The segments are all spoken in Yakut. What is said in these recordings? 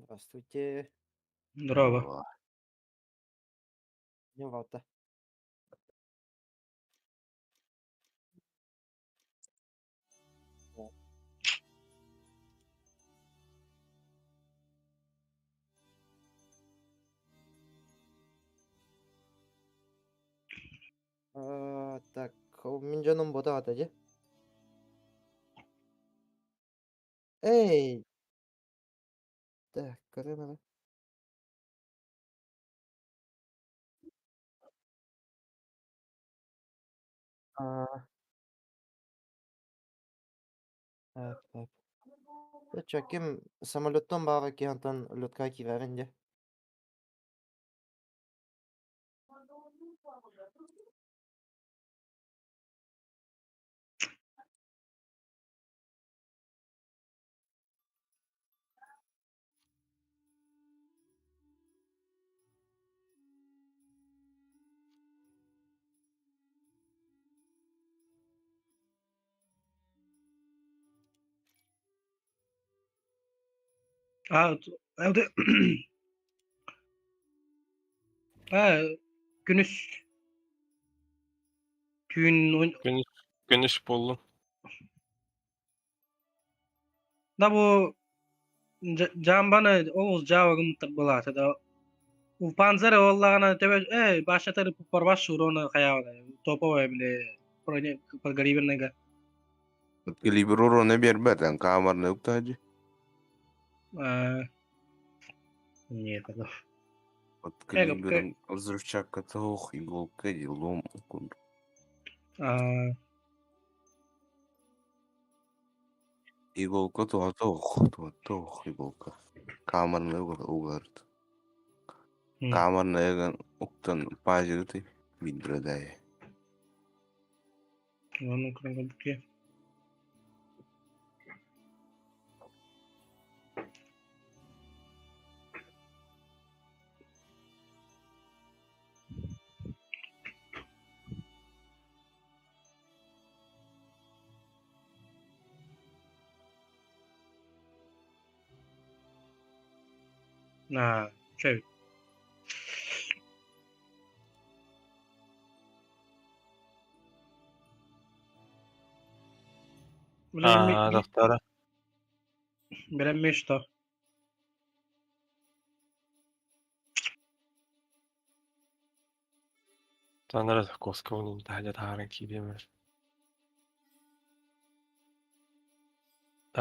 Здравствуйте. Здорово. Меня Вата. Так, мин дьонум ботаҕата дьэ. Эй! Так, көрөн ара. Аа, так, так. Чэ, ким самолеттан баара киһантан лётка киирэрин дьэ. А, а, күнүс түүн Күнүс, күнүс буоллун. Да бу Жамбаны олус жаабагын былаата да Панзер буоллаҕына төбө ээ башатары порваш урона хайаабыта топовая били подгаливерныйга Калибр урона биэрбэт, эн камераны уктаадьы. Нет, это От калибрын взрывчатка тоох иголка лом курдук. Иголка туһата ох, туһата ох иголка. Камераны угарыт. Камераны уктан пазилыты видродае. Ладно, кроме На, чё? Аа, доктора. Бэлэммин что? Танара Коскоунун таһырдьа таһааран киириэм эрэ.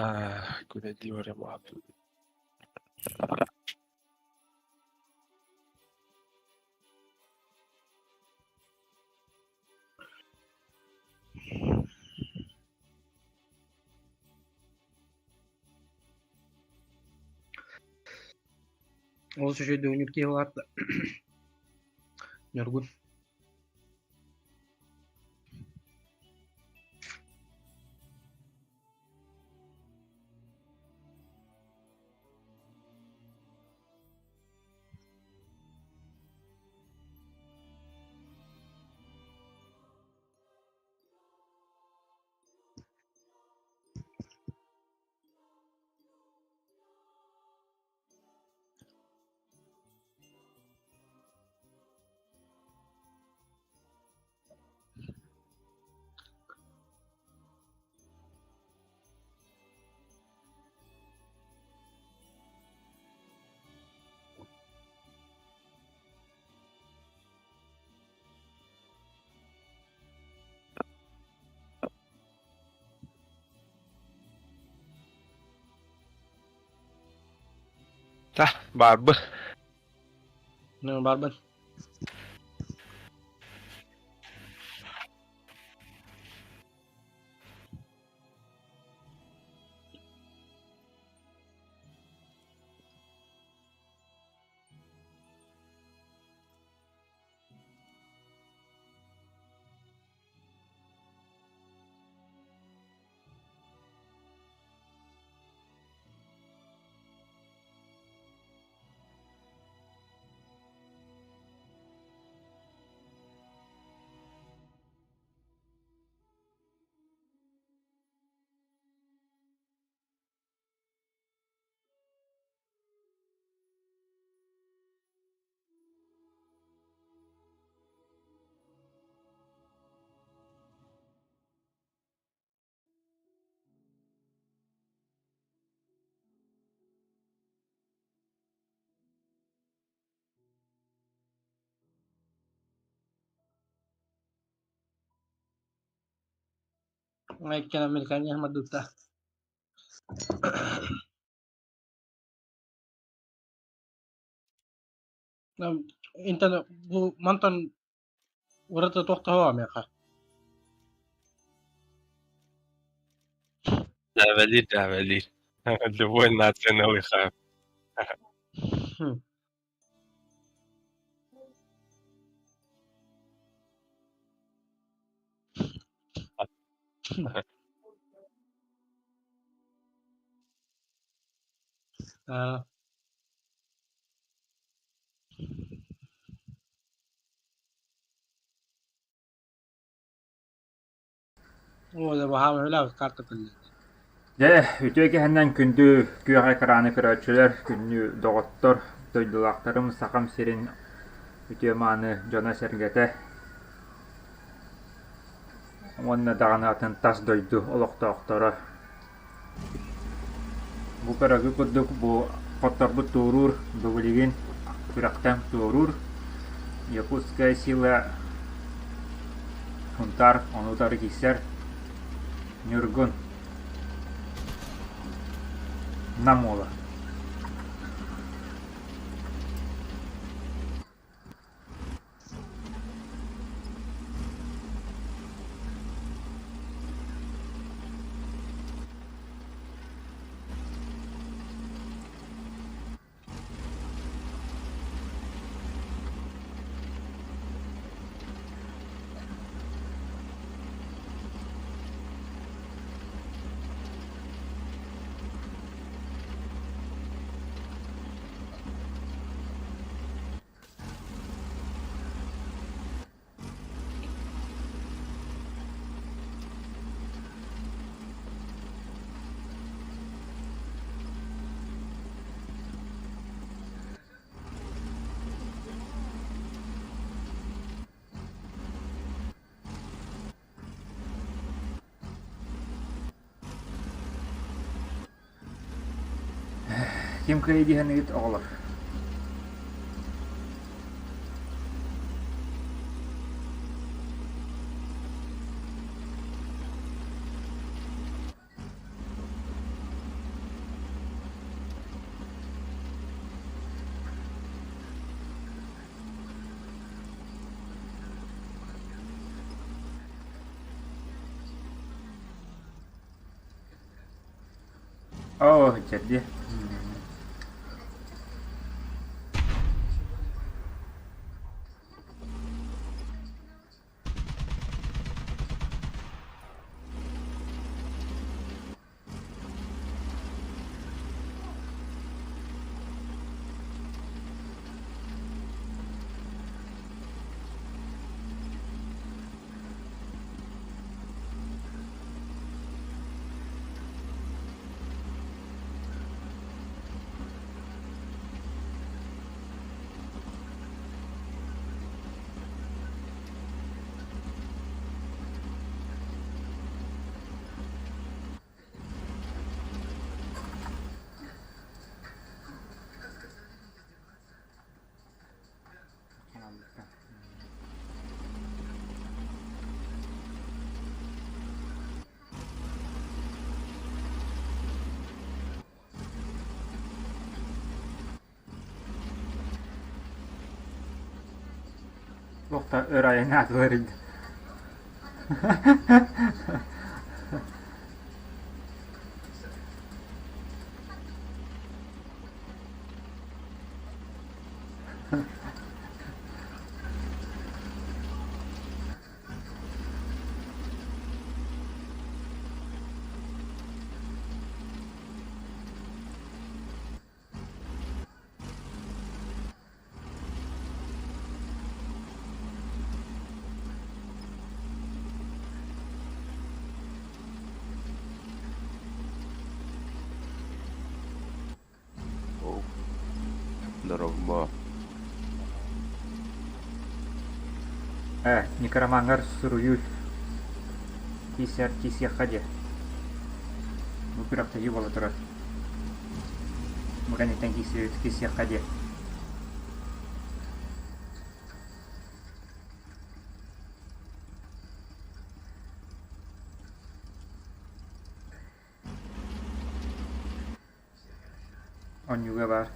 Аа, күлэдии барыам Олус үчүгэй дүҥүр киһи улаатта. Ньургун. Та, баарбы. Барбын. Иккиэн американец мадыта. Интэн бу мантан ураты туохтаһыа миэхэ. Дьээбэлиир, дьээбэлиир. Любой нация налыхаев. Аа Дьэ, үтүө киһинэн күндү күөх экраны көрөөччүлэр, күндү доҕоттор, дойдулаахтарым, Сахам сирин үтүө-мааны дьоно-сэргэтэ уонна даҕаны атын тас дойду олохтоохторо. Бу көрөгү курдук бу хотторбут туоруур бу билигин күрэхтэн туоруур Якутская сила Сунтаар ону утары киирсэр Ньургун Нам уола. Ким кыайыы диэхиниит оҕолор? Оо, чэрдиэ. Туох да өр айаннаатылар Дорогбо. Ээ, некромаҥҥар суруйуу киирсэр киирсиэххэ диэ. Бу күрэхтэһии буола турар. Бу кэнниттэн киирсиэххэ диэ. Онньууга баар.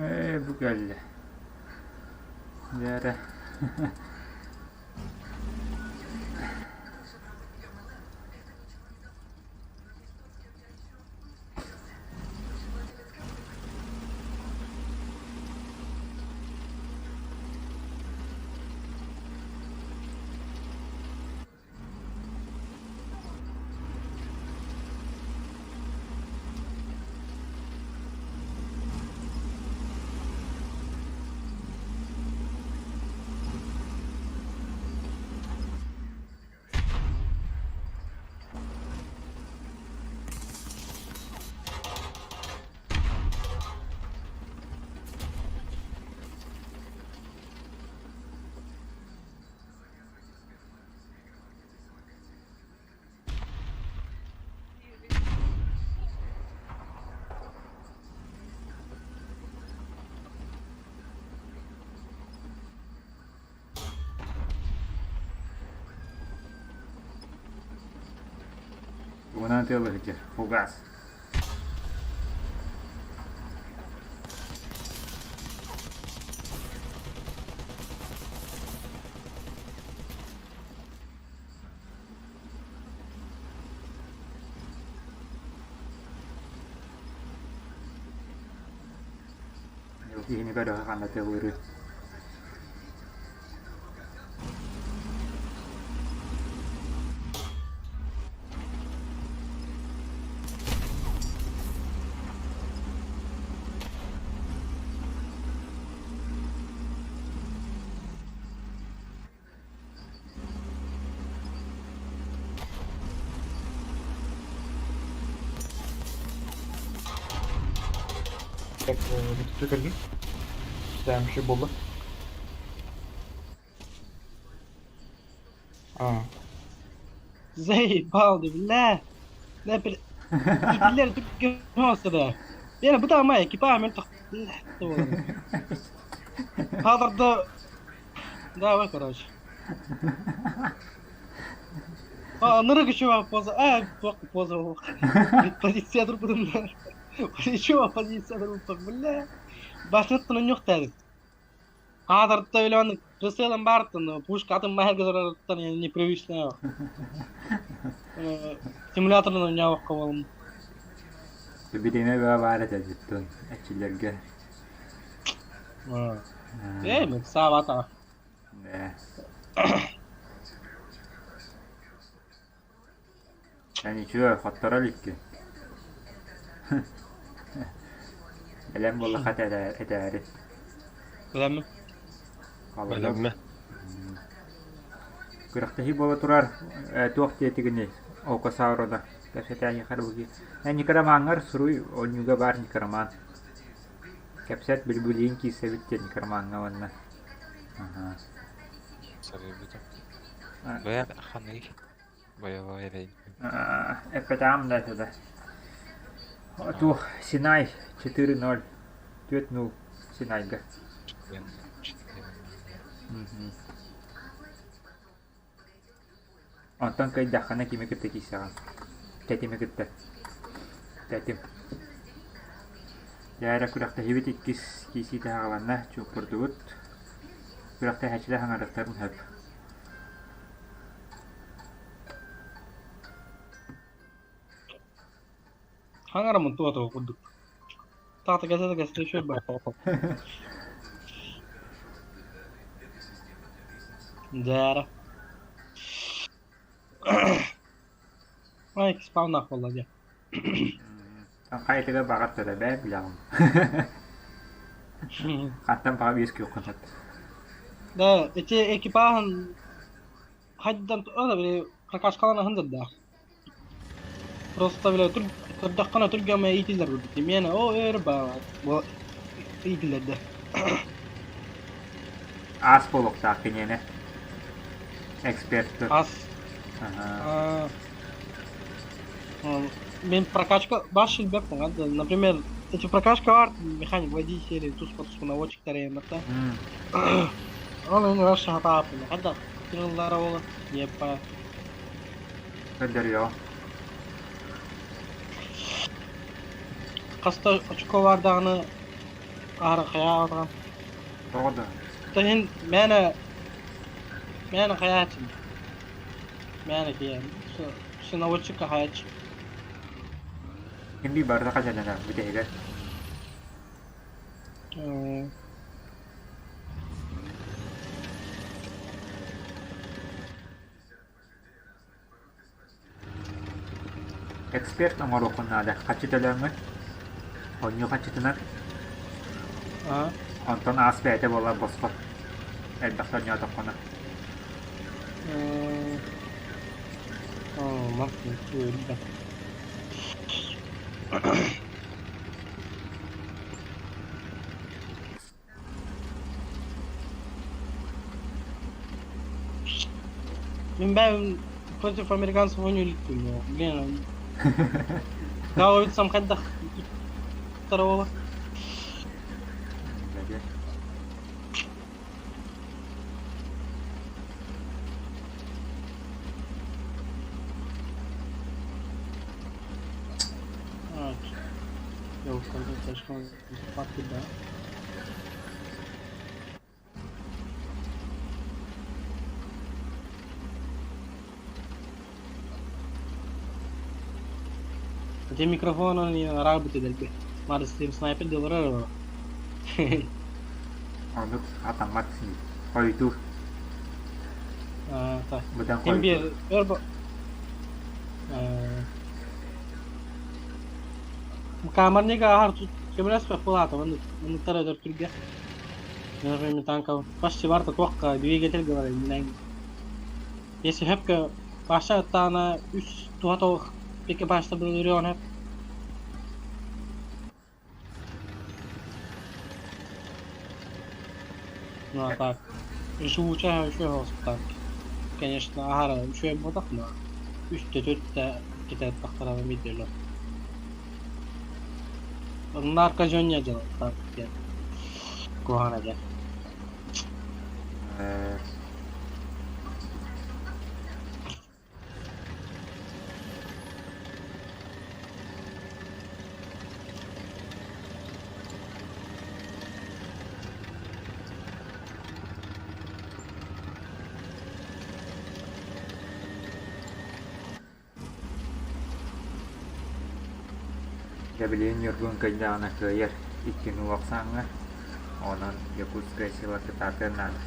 Ээ, бу кэллэ. Дьэ эрэ. Тугунан тыалыһыччы, фугас. Киһини көрөҕө ханна тыалыырый? Бүтүтү кэллим. Стээмши буолла. Аа. Заебал, бля. Да, Итилер түккэ Я бу таама экипаж Хадырда давай, короче. А, нырык еще поза, а, поза, позиция турбудум. Еще позиция турбудум, бля. Башныттан үнүхтәдик. Хадырда билен прицелом бартын, пушка атын махер непривычная. Симуляторын ойнап болым. Бириэмэ бөҕө баар этэ дьиттэн эчилэргэ. Э, мен саабата. Ээ. Эн үчүгэй хотторо иликкин. Бэлэм буоллахха этээри. Бэлэммин. Бэлэммэ. Күрэхтэһии буола турар туох диэтигиний Око Саурода кэпсэтээһиэхэр быһыы. Эн Никарамааҥҥар суруй оонньууга баар Никарамаан. Кэпсэт билбилиин киирсэбит диэн Никарамааҥҥа уонна. Аха. Сарыйбытым. Бэйэ ханый боевой эрэйин. Эппэтэҕим да этэ да. Туох Синай 4-0 4-0 Синайга. Онтон кыайдаххына кими кытта киирсэҕин? Тэтими кытта. Тэтим. Дьэ эрэ күрэхтэһиибит иккис киирсиитэ саҕаланна, чуоппурдубут. Күрэхтэһээччилэр хаҥарыахтарын сөп. Хаҥарамын туota курдук. Таата кэсэ кэсэ үчүгэй бар. Дьээрэ. Ай, спавнах буолла дии. Хайатыгар баҕар төрөбөө билэҕин. Хантан баҕа үөскүөххүн сөп. Да, эти экипажын хайдан ода били прокачкалана хындырдаах. Просто били тур көрдөххүнэ түргэмэ иитиллэр курдук. Миэнэ о өр баа бу иитиллэрдэ. Аас буолуохтаах киниэнэ. Эксперт. Ас Аха. а, Мен прокачка баш билбеппин да. Например, эти прокачка бар механик водитель туспа туспа наводчиктар эмата. Ол энэ раша хатааппын. Хадда тырыллара ола еппа. Көрдөрүө. Хаста очко бардаҕына аһара хайаатаҕын. Тоҕо да? Тахин мээнэ мээнэ хайаачын. Мээнэ киһи. Наводчикка хайаачы. Ким би барыта хадьанана бүтэһигэр. Эксперт оҥоруоххун наада. Хаччы төлөөҥҥүн. Онньуу хаччытынан. Онтон аас бэйэтэ буолар босхо. Элбэхтэ онньоотоххуна. Мин бэйэм против американцев ойнуу иликпин. Блин, Гаубицам хайдах туттара буола? Ити микрофонун араабыт эдэргэ. Марыстыым снайпер дыларар Оннук хатаммат хойутуур. Быдан Ким хойутуур. биэр өр Камерник аһар көмөлөспөх булаата оннуктар өтөр түргэ. Танка почти барта туохха двигатель говорит Если хөпкө баша таана үс туха тоох пике башта булуруон хөп. Ну а так. Живуча үчүгэй так. Конечно, аһара үчүгэй буолбатах но үстэ төрттэ иккитэ тахтарана биирдэ Наркозёння дьон так диэн куһаҕана диэн. Дьэ билигин Ньургун кыайдаҕына кыайар, иккини улахсааҥҥа, онон Якутская сила кытаатыан наада.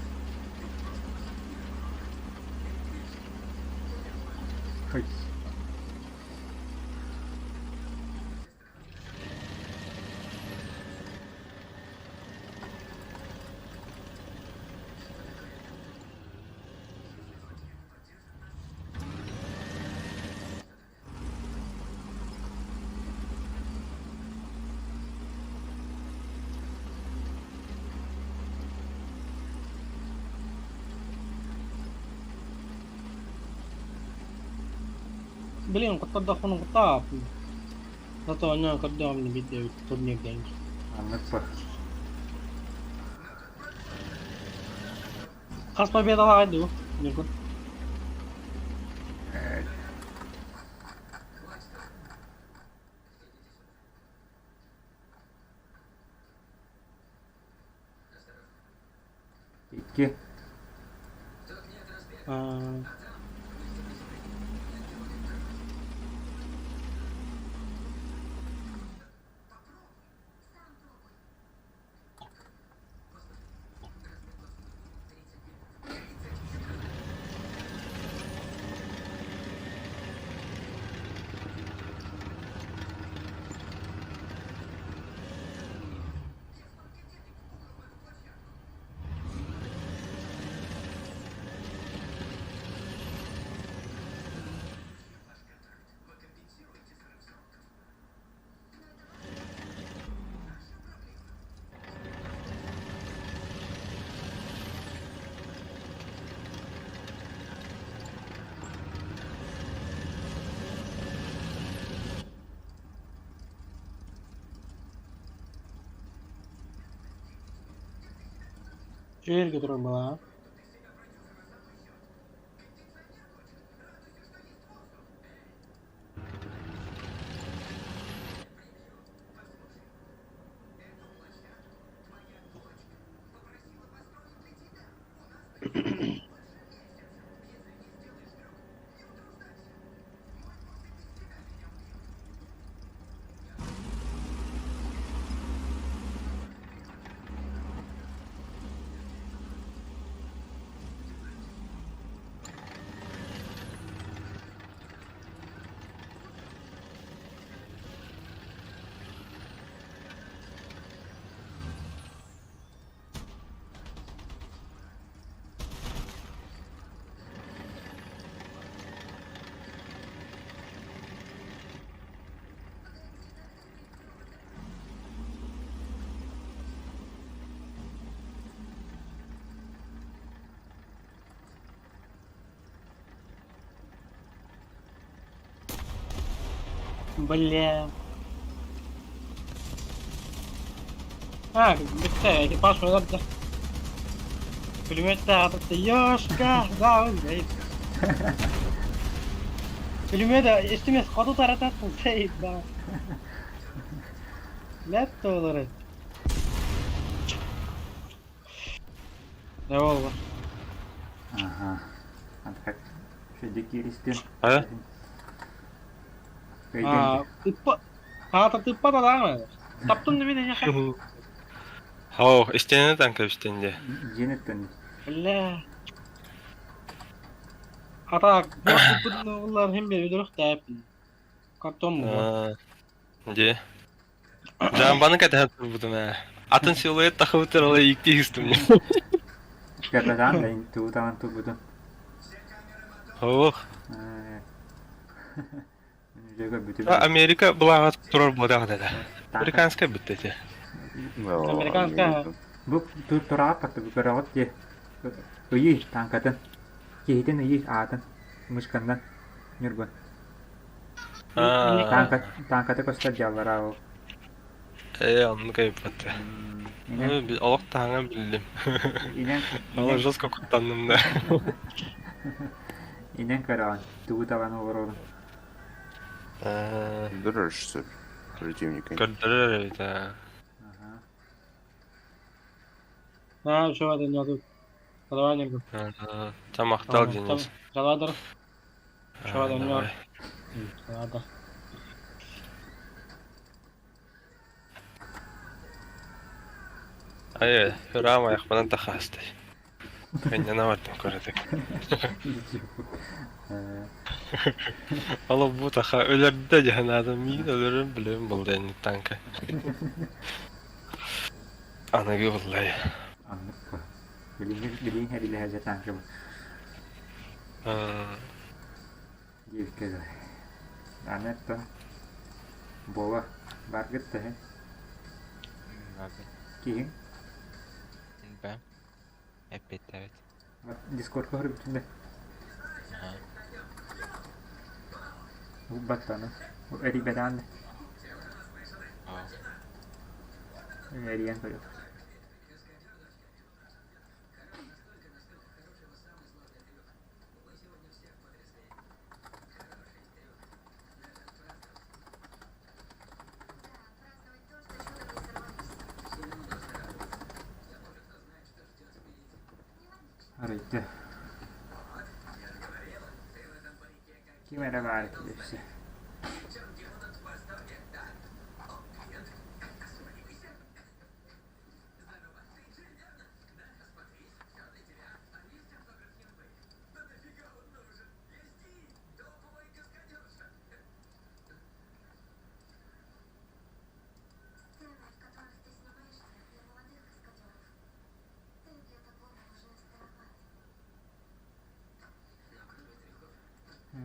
Билигин куттардахпына куттааппын. Зато онньоон көрдөҕүм биирдэ турнирдайым. Маннык бу. Хас победалаах дуу, Ньургун? Икки. Үчүгэй турар буолаа. Бля. А, бүттэ, экипаж өлөрдө. Пулемет атытты. Ёшка, да, он Пулемет истимес хоту тарататтын сей, да. Лет олары. Не болду? Аха. Антак. Шөйдө кииристин. А? А, тыппа. Аата тыппа да даҕаны. Таптын да мин эйиэхэ. Оо, истиэнэ танка истиэн дии. Дьиэниттэн. Бля. Ата, буллар хим бери өлөрөх тээппин. Картон бу. Дии. Жамбаны кэтэһэн турбутум ээ. Атын силуэт тахыбытыр ол ииктии истим. Кэрбэтаан да тугу таҕан турбутун. Ох. Бүтүн. Америка былааҕа турар буолаах да. Американскай бүттэ ити. Американскай. Бу тураҕа патты бу көрөҕүт дии. Ыйыы таҥкатын. Киһитин ыйыы аатын. Мышканнан. Ньургун. Аа. Таҥката көстөр дьаллара ол. Ээ, оннук айыппат. Олох таһаҥа биллим. Олох жестко куттанным да. Инэн көрөҕүн, тугу табан олорорун. Дрожь противника. Көрдөрөр эбит аа. Аа, что это не тут? Давай не Тамахтал Денис. Жаладыр. Что это не Ладно. Ай, Рама айахпынан тахаастай. Кэнньэнэ бардым көрөтүк. Ол бу таха өлөрдө дьаһан аадам миигин өлөрөн билэбин булда инник танка. Аныгы буллай. Аннык бу. Билиҥҥи билиҥ эрилэһэ танка бу. Диэбиккэ дылы. Аны оттон буола баргыт да Баргыт. Киһиҥ? Бэм. Эппиэттээбит. Дискордка көрбүтүн да. Баттаны. Эрийбэтэҕин да. Эрийэн көрүөх. Арыйда. Ким эрэ баар этэ өссө.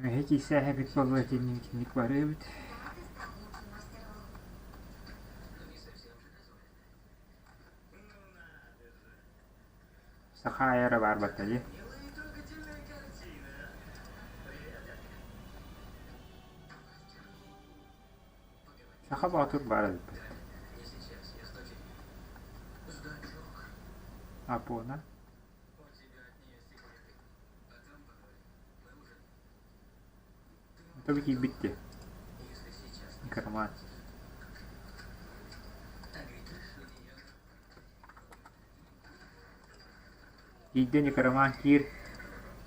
Эһи киисээһэбит буолуо итинник итинник барыыбыт. Саха айара баар батта дии. Саха Боотур баар эбиппит. Апона. Тобу киирбит дии. Карман. Киирдэ Никараман киир.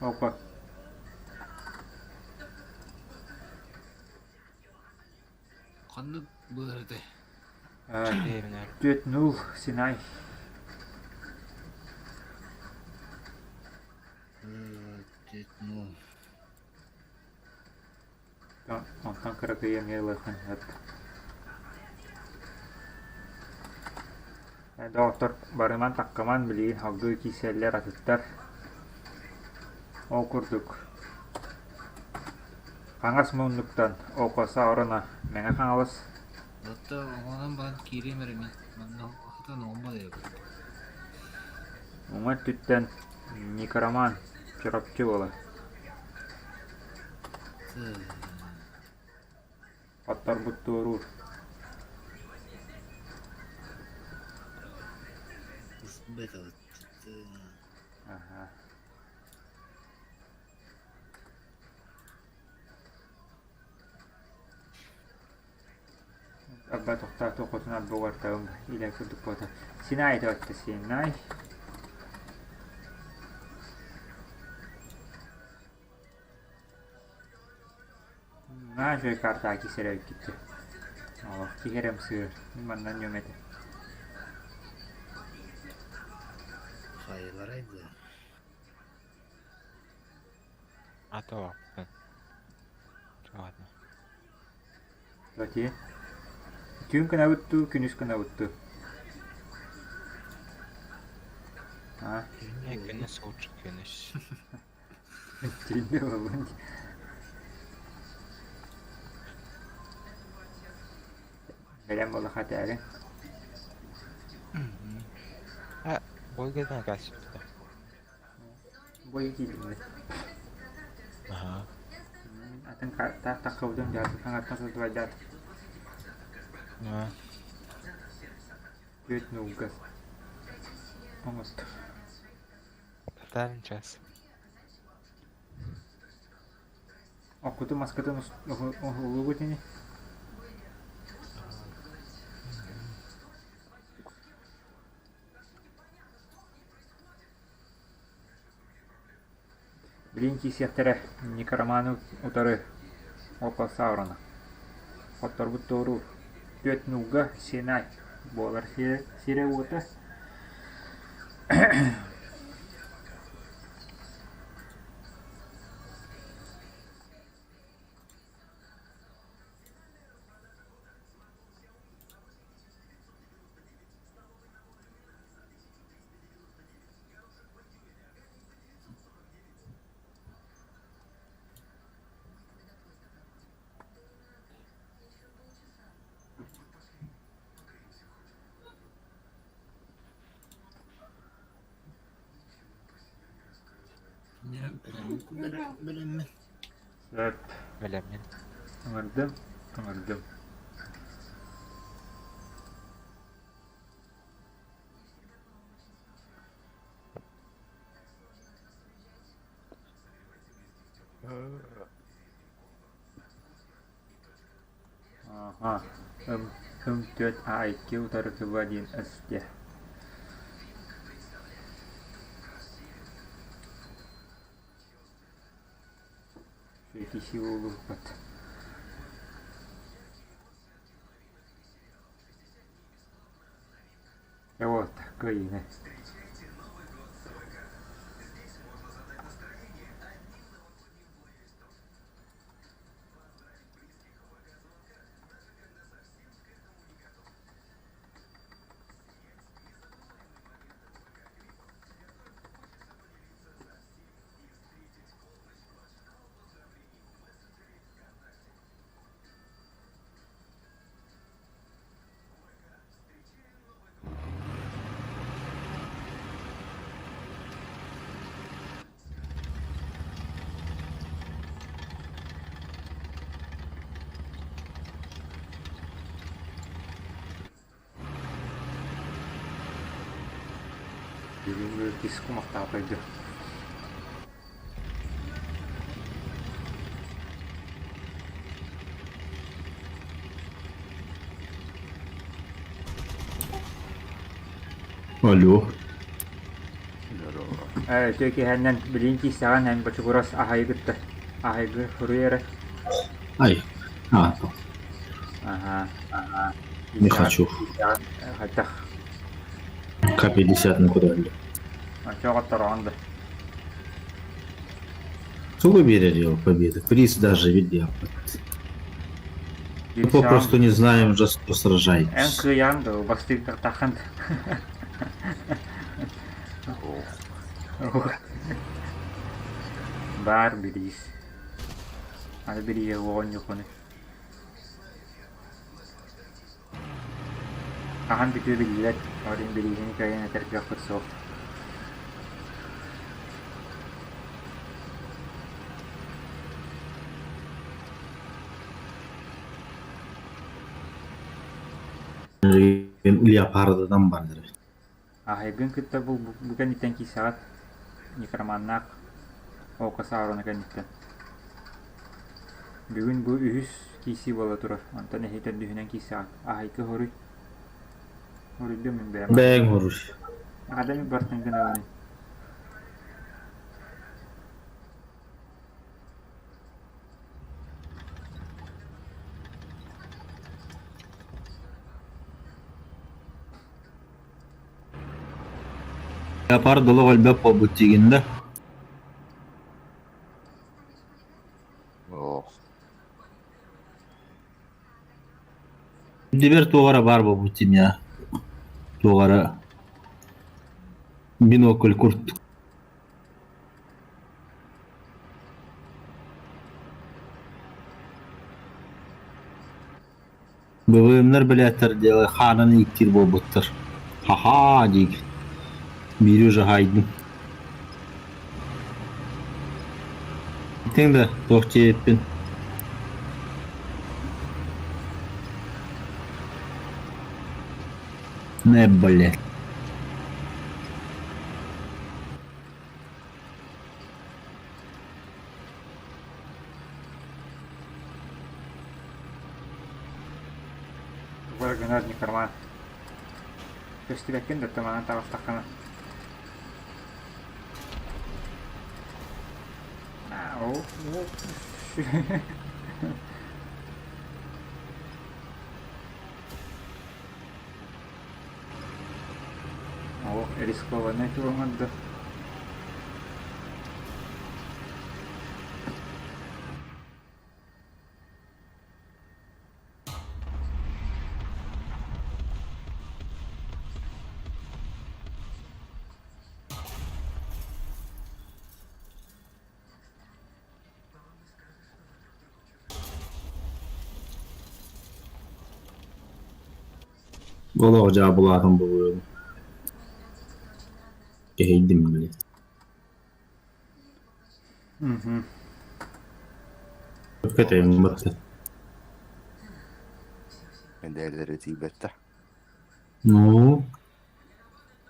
Опа. Ханнык быһыытай? Түөрт нуул Синай. Түөрт нуул. Онтон кыракый эмиэ ылыаххын сөп. Доҕоттор барыман таккаман билигин салгыы киирсэллэр атыттар. Ол курдук хаҥас муннуктан Окоса орона Мэҥэ Хаҥалас Оттон оҕонон баран киириэм эрэ мин манна сытан оҕом балайабын. Уҥа өттүттэн Некроман Чурапчы буолар. Хотторбут туоруур. Аха. Арба тохтоо тохотун арбугар тагым илэ курдук буота. Синай этэ Синай. Наша картаа кисэрэ китти. Олох киһирем сыыр. Маннан ньөм этэ. Хайаларай да. А то Ладно. Бати. Түүн гынабыт дуу, күнүс гынабыт дуу? А? Не, күнүс лучше күнүс. Түүнү буоллун. Бэлэм буола хатаары. А, бойгайдан касыпты. Бой киирдим. Аха. Атын таах таххабытым дьааты хаҥаттан сылдьыбайдаат. А. Түөрт нуугас. Оҥост. Татарын час. Оккутун маскатын уһулугут ини. Билин киирсиэхтэрэ, Некроманы утары Опа Саурона. Хотторбут туоруур. Түөрт нууга Синай буолар сирэ-уота. Бэлэммин. Сөп. Бэлэммин. Ыҥырдым, ыҥырдым. Аха, ым, ым түөрт А икки утары кыба диэн эстэ. Киһи буолуохпут. Вот, кыайыыны. Бүгүҥҥү кис кумахтаах дойду. Алло. Здорово. Ээ, үтүө киэһэннэн билигин киирсэҕин эн бочугурас аһайы кытта. Аһайгы суруй эрэ. Ай. А, то. Аһаа. Не Киирсэҕин. хочу. Хайдах? К-50 никуда не. Оччоҕо оттороҕун да. Сколько верили победы? Приз даже видел. Мы Киирсэҕин. попросту не знаем, за что Эн сражаетесь. кыайаҕын да бастыырдахтааххын да. Ох, Баар бириис. Аны бирииһи оҕонньукуну. Хаһан бүтүө биллибэт, ол иһин бирииһини кыайан этэр кыахпыт суох. Леопардынан бардыр. Аһайгын кытта бу, бу кэнниттэн киирсэҕит некроманнаах Ока Саурона кэнниттэн. Бүгүн бу үһүс киирсии буола турар, онтон эһи төрдүһүнэн киирсэҕит. Аһайгы хоруй. Хоруйдум мин бэйэм. Бэйэҥ хоруй. Аҕада мин бартын гынабыный. Леопард олох элбэх буолбут диигин да? ох. Дибер туох эрэ баар буолбут дии Туох эрэ бинокль курдук. БВМ-нэр бэлээттэр дьыала хаанан ииктиир буолбуттар. Ха-ха диигин. Биири уже хаайдым. Иттиҥ да туох диэбиппин? Не, блядь. Тугу гынар некроман. Көстүбэккин да туманан таҕыстаххына. Ау. О, рискованный туоҥар да. Олох дьаабылаатым буолуо. Кэһэйдим блядь. Мгм. Кэтэйим бытты. Мэдээллэри тиийбэттэр. Ну,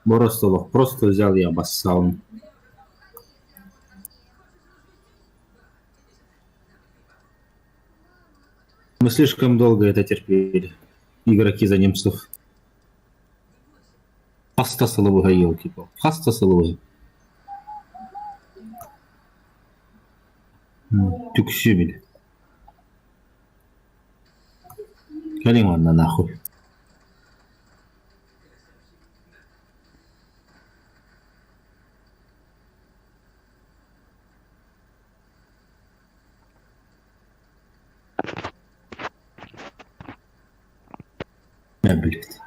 просто олох, просто взял и обоссал. Мы слишком долго это терпели. Игроки за немцев. Хаста сылыбыһа елки-палки. Хаста сылыбыһа. Түксү били. Кэлиҥ уонна нахуй. Э, блядь.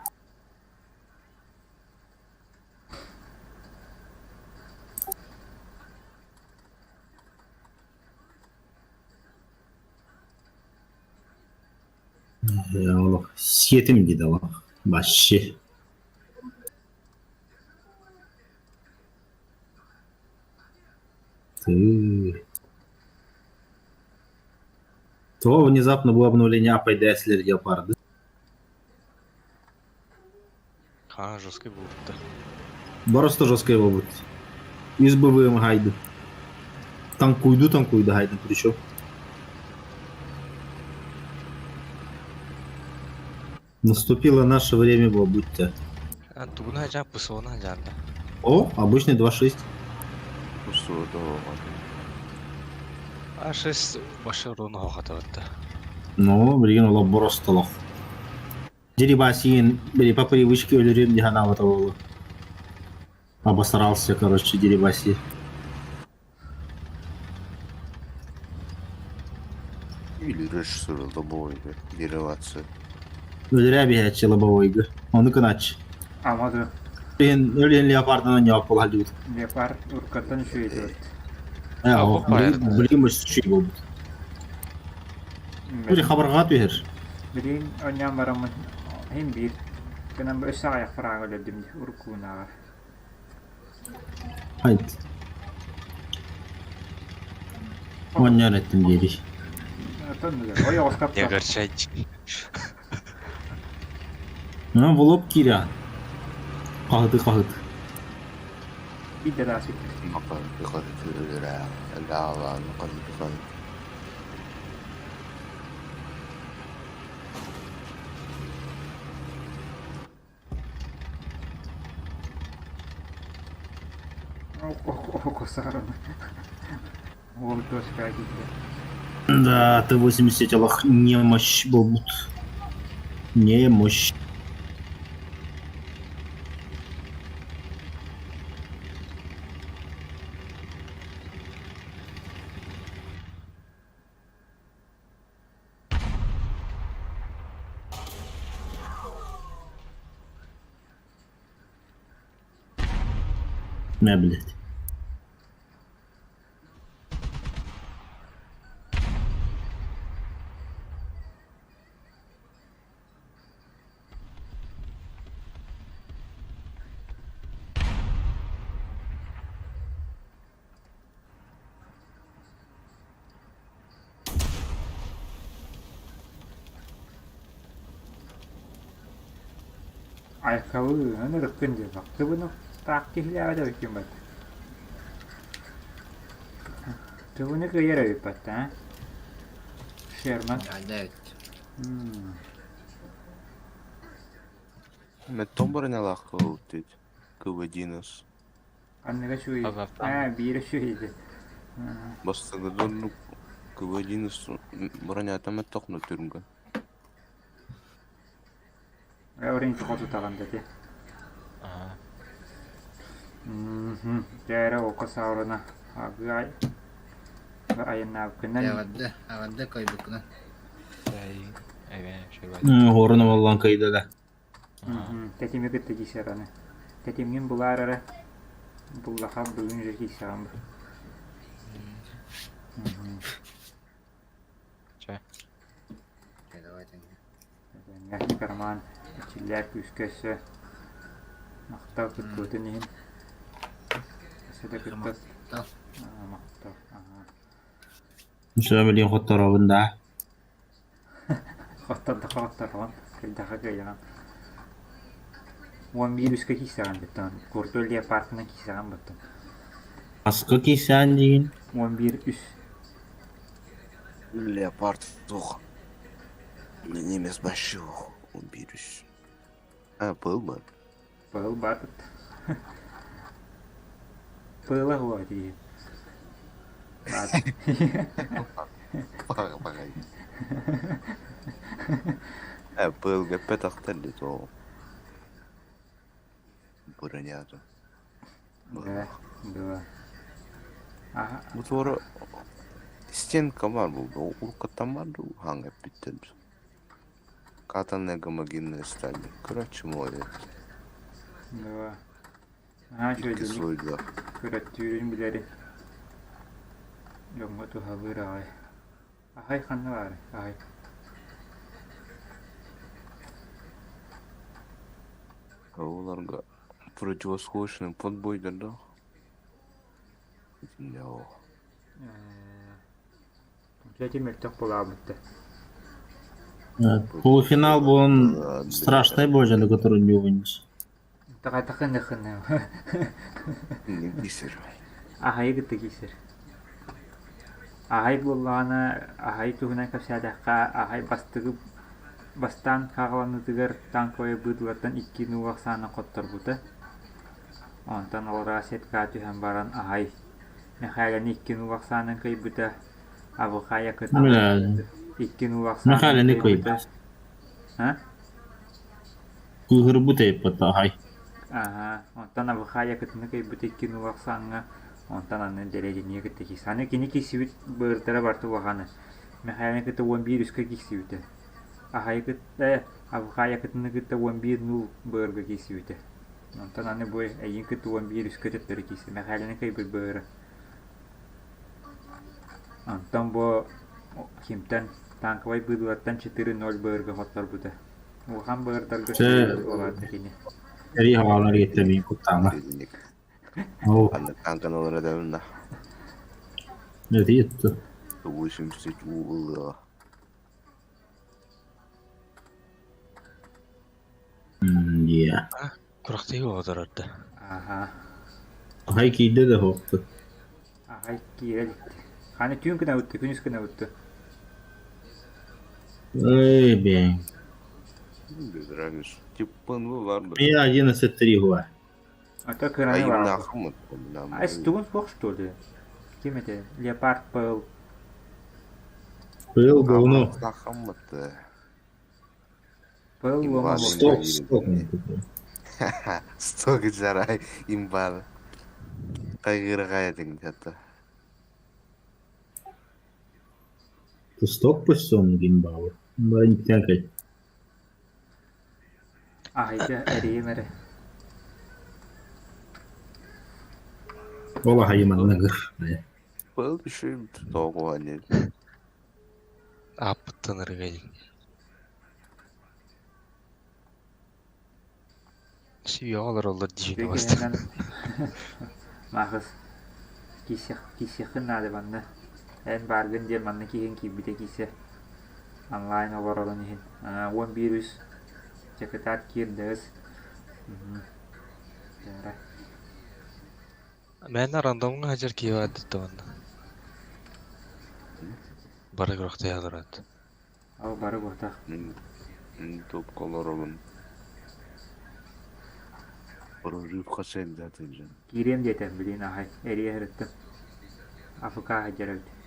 Олох сиэтим дии олох вообще. Ты. То внезапно было обновление APDS Леопарды. Ха, жесткий буолбут. Просто жесткий буолбут. Из БВМ гайды. Танкуйду, танкуйду гайды причем. Наступило наше время, будьте. Тугуна дьаа ПСО-на дьаанда. О, обычный 2.6. ПСО А6 башы руну хохатабытта. Ну, билигин олох боростолох. Дерибасиин, били по привычке өлөрүм дии санаабыта буолуо. Обосрался, короче, Дерибаси. Или лобовойга деривация. Өлөрөө биһээччи лобовойга. Ону кынааччы. Ама да Өлүн өлүн леопардынан ньоп буолар дии. леопард уркаттан үчүгэй Э, А, о, бу билигин билигин үчүгэй буолбут. Били хабарҕа түһэр. Билигин оонньоон бараммын иһин биир гынан өссө аҕыйах фраг өлөрдүм дии уруккунааҕар. Хайт. Оонньоон эттим диэри. Оттон ойоҕос Не таптар. огорчайте. Ну, булуп киирэ. Хаһыты хаһыт. Биир да сүттэр. Окосараны. Ол дошка киирдэ. Да, Т-80 олох немощь буолбут. Немощь. Не, блядь. Ayakkabı ынырыккын диэн тыбыны таах киһилээбэт эбиккин бат. Тыбыны кыайар эбиппат аа Шерман. Дьэ Меттон бронялаах кылтыт. Кывадинос. Анныга үчүгэй. Азартан. Аа биир үчүгэй Бастыгыдон Кывадинос бронята меттохну түргөн. Орин хоту таҕан дати. Ага. Дьээрэ окосаурана агай айаннаабыккынан Эҕэрдэ, эҕэрдэ кыайбыккынан. Эбэ, шербат. Хорун боллан кыйда да. Тэтими кытта киисэраны. Тэтимҥин булаар эрэ буллаха бүгүн же киисэҕин бу. Чэ. Давай тэҥҥэ. Карман ичиллээр күүскэ өссө махтал кыттыбытын иһин. Өссө да кытта Махтал. махтал. Аха. Все, билигин хотторобун да. Хоттордохо хотторон, кыйдаха кыайаҕын. Уон биир үскэ киисэҕин бүттэн. Курту леопардынан киисэҕин бүттэн. Аскы кисään диин. 11 үс. Леопард тух. Немец башух. Уберешь. А, был бы. Пыл бат. Пыла хуа дии. Бат. Пага. А, был гапет ахтали то. Бронята. Да, да. Аха. Бу стенка бар булду. Уркатан бар ханга биттен. Катанная гомогенная сталь. Короче, море. Да. Аха Икки үчүгэй слойда. көрөттүүрүн билэри. Дьоҥҥо туһалыыр аҕай. Аһай ханна баар аһай. Оларга противоскошный подбой да. No. Дьэ мөлтөх буолаабытта. Полуфинал был он страшный боже, на который не вынес. Таҕа хына. Не бисер. Аһайы кытта киисэр. Аһай буоллаҕына аһай туһунан кэпсээтэххэ аһай бастыгы Бастаан хаҕыланыытыгар танковай быыллартан икки нугах саанан хотторбута, онтон аллараа сеткаҕа түһэн баран аһай Мэхээлэни икки нугах саанан кыайбыта, Абыкаайа кытта Бля, икки нугах саанан Мэхээлэни кыайбыта. кыайбыт. А? Кыыһырбыт эйпэт аһай. Аһа, онтон Абыкаайа кытыны кыайбыта икки нугах сааҥҥа, онтон аны Дэриэдинигэ кытта киирсэ. Аны кини киирсибит быырдара барыта улахана. Мэхээлэни кытта 11 үскэ киирсибитэ. Аһайы кытта Абыкаайа кытыны кытта 11 нуул быырга киирсибитэ. Онтон аны бу эйигин кытта 11 үскэ төттөрү киирсэ. Мэхээлэни кыайбыт быыра. Онтон бу кимтэн танковай быыллартан 4-0 быырга хотторбута. Улахан быырдарга Чэ, улаатта кини. эрий хаҕалар иэттэмиин куттаама. Итинник. Ол, Ханнык танканы ылар этэбин да. эти итти. Тугу сүмсүт уу ылыаҕа. Дия. Курахтыы оҕодорорду. Аха. Аһай киирдэ да хоқты. Аһай киирэ иликти. Ханы түүн гына бутты, күнүс гына бутты. Эй, бэң. Без разницы. Типа, ну ладно. Я 11-3 хуа. А то А кыраны им баар. нахуй Ай, тугун суох что ли? Ким этэ? Леопард Пэл. Пыл говно. Пэл Имба лома Сток, сток. Сток жарай имбал. Кайгырга этиң тата. Ты сток пусть гимбалы. Бары не Аһайга эрийим эрэ. Ола хайыманныгыр. Был еще того не. Ааппыттан ырыгай. Сүйэ олороллор дьиэни баста. Үтүө Маахыс киирсиэххин наада манна. Эн бааргын диэн манна киһиҥ киирбитэ киирсэ. Онлайн олорорун иһин. 11 үс дьокутаат киирдэҕис. Мээнэ рандомҥа сылдьар киһи баар дии манна. Бары күрэхтэһэ олорот. Ол бары буотах. Топка олоробун. Прорыв хасен датын Киириэм диэтэ, билигин аһай, эрийэ сырыттым. АФК сылдьар эбит.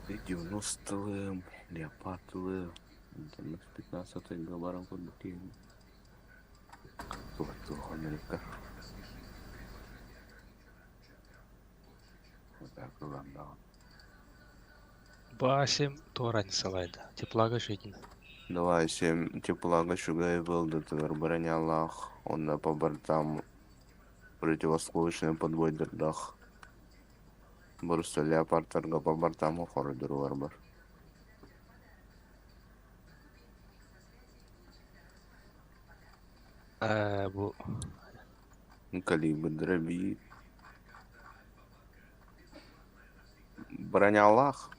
90-лым, леопардлым, 15-га баран курдук киһи. Туох Америка. Вот так ыландаҕын. Басим туора салайда. Теплага житин. Давай, семь теплага шугай был до бронялах, он на по бортам противосколочный подбойдердах. Просто леопардтарга по бортам хордуруар бар. Ээ бу Калибр дроби. Бронялах.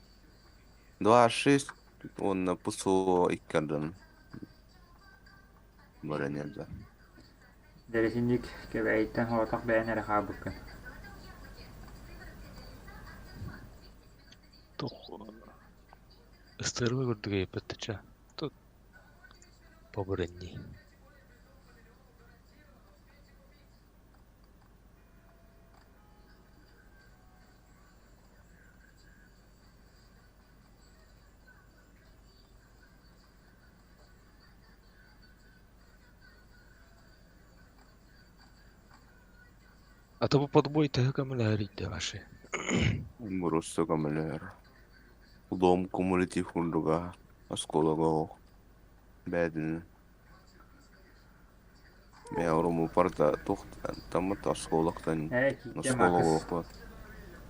2.6 он на ПСО иккерден. Броняда. Дэрэсинник Кэбээйиттэн соҕотох бэйэн эрэ хаалбыккын. туох ыстырыга курдук ыйыппыттача. Тут побуренни. А то бу подбой төһө көмөлөһөр ваши. Просто камелер. Дом кумулятив курдуга. Осколого. Бәдин. Мен орому парта тухт тамат осколоктан. Ээ киирдэ Маахыс. Осколого.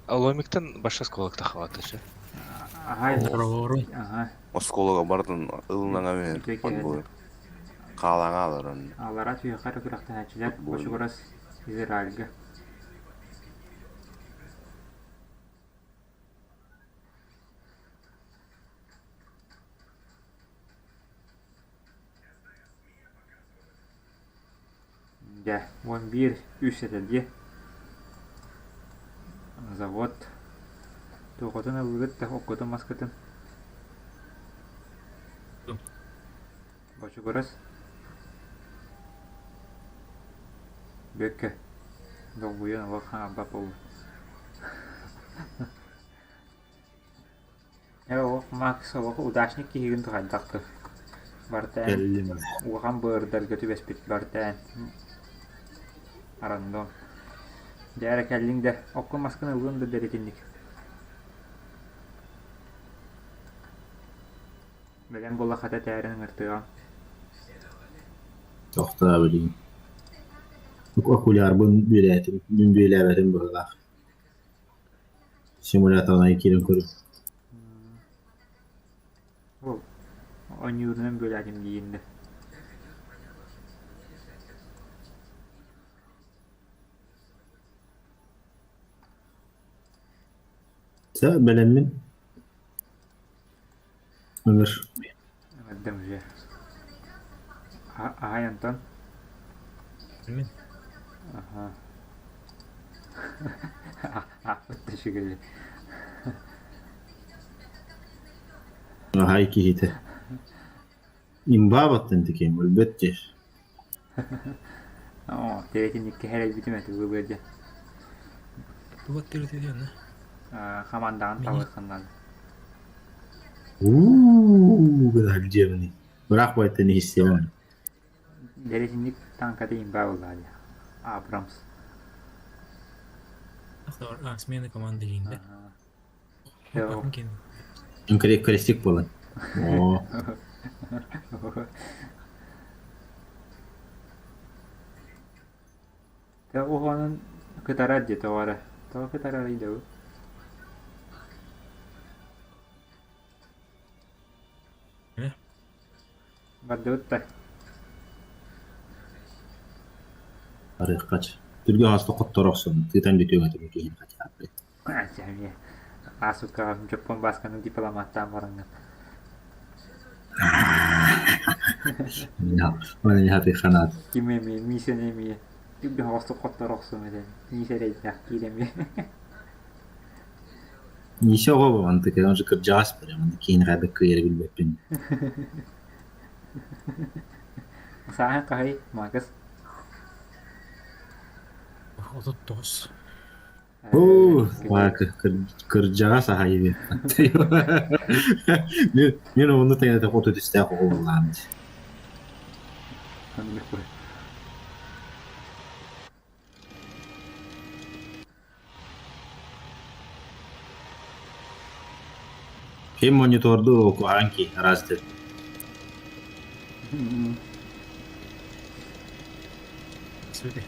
Ломиктан баша сколокта хаватача. Аһай. Здорово. Аха. Осколого бартын ылнаңа бер. Үтүө Подбой. Калаңа аларын. Аллара түһүөххэ эрэ күрэхтэһээччилэр Футбол. Бочугурас Израильга. Дьэ, 11 үс этэ дии. Завод. Туохутун ыллыгыт да, оккутун маскытын. Бочугурас Бүөккэ долгуйан олох хаалбат буолбут. Ээ олох Макс олох удачник киһигин туһайдахтыр. Барыта эн Кэллим. улахан быардарга түбэспит барыта эн рандом. Дьэ эрэ кэллиҥ да, окко маскын ыллын да дэритинник. Бэлэм буолла хата этээрин ыҥыртыаҕым. Тохтоо билигин. Окулярбын бүөлээтим, мин бүөлээбэтим быһыылаах. Симуляторынан киирэн көрүм. Ол оонньуурунан бүөлээтим диигин да. Сэ бэлэммин. Ыҥыр. Ыҥырдым уже. Аһай Антон. Мин. Аха. Ааппыт да үчүгэй. Аһай киһитэ. Имбаабаттан тикиэм өлбөт диир. Оо, тиэрэтинниккэ хэрэлбитим этэ бу дьэ. Тугат тиэрэтэ диэн Хамаандаҕын талыаххын наада. Уу гына дьиэбиний. Быраах байтан иһиссиэм. Дэриэтинник таҥката имба буоллаҕа дии. Абрамс. Смена команды диин да. Крестик буолан. Оо. Тэ уһуонун кытарар дии тоҕо эрэ. Тоҕо кытарарый да бу? Бардыбыт да. Арыаххач. Түргэн хаста хотторо охсон, тыытан бүтүөҥ этим киһини хачааппыт. Эмиэ Аасыккаҕа Дьоппуон Баасканы дипломаттаан бараҥҥын. Хаты ханаат. Ким эмиэ, Миисэни эмиэ түргэн оҕостук хотторо охсуом этэ. Миисэ эрэйдээх киир эмиэ. Миисэ оҕо бу он же кырдьаҕас прям, киһини хайдах кыайары билбэппин. Сааһын хаһый, Макс? 39. Оо, кырдьаҕас аһай эбит. Мин ону тэҥэ хоту түстээх оҕо буоллаҕым дии. Ким мониторду куһаҕан киһи араас диэн. Свети.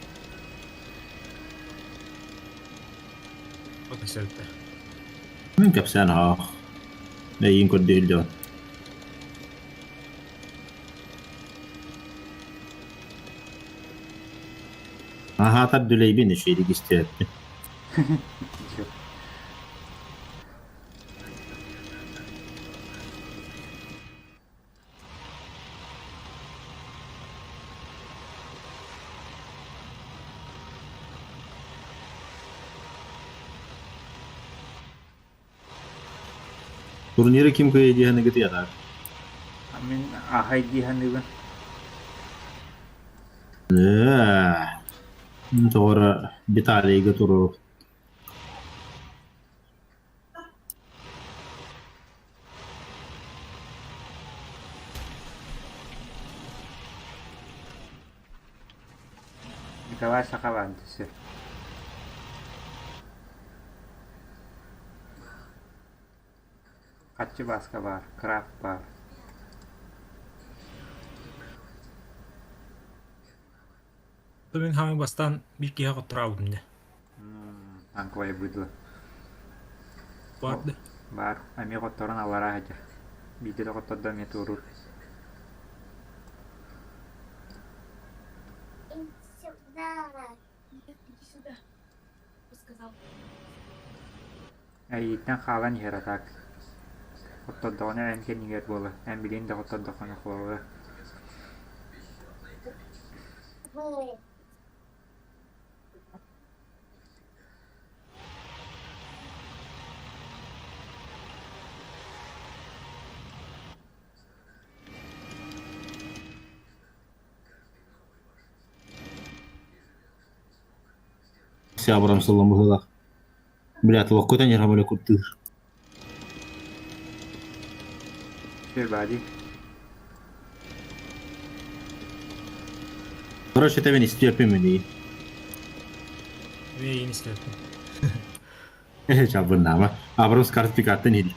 Мин кэпсээн аах. Эйиин көрдөһүллэҕин. Аһаатар дүлэйбин үчүгэйдик истээппин. Турниры ким кыайа диэхэнигит ятаар? Мин аһай дии саныыбын. Ээ, тоҕо эрэ Виталийга туруору. Николай Сахалаан түсү. Хаччы Бааска баар, Крафт баар. Мин хаамыы бастаан биир киһи хотторообутум дии. Танковая быдло. Баар да? Баар. Эмиэ хотторон аллараа сылдьар. Биирдэ да хоттордо эмиэ туоруур. Эйииттэн хаалан иһэр а так. Хоттордоҕуна эн кэннигэр буолар. Эн билигин да хоттордоххуна холобура. Такси Абрамс ыллам быһыылаах. Блядь, локкутан иһэр курдуур. Бади. Короче, это мен истиэппин мини. Мен истиэппин. Чабыннаама. Абрамс картикаттан иһит.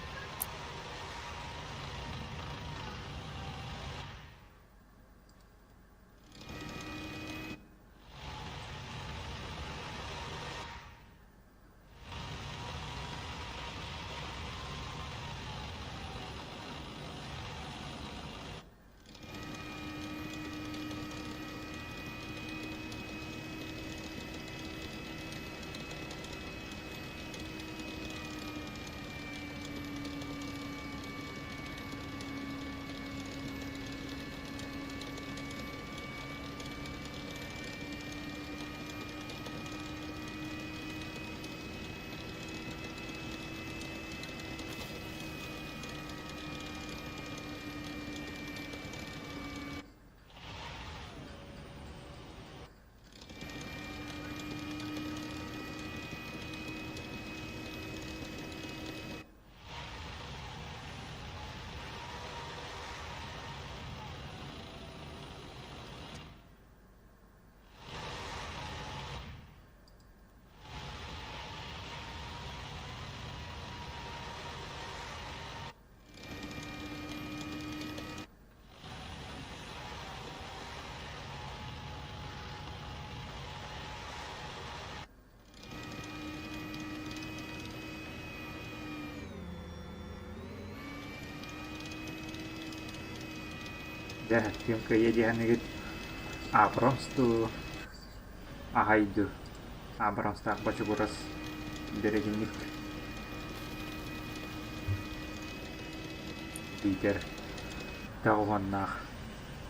Дьэ, ким кыайа диэхэнигит Абрамс дуу, Аһай дуу, Абрамстаах бочугурас дэрэдинник Питер тоҕуһуоннаах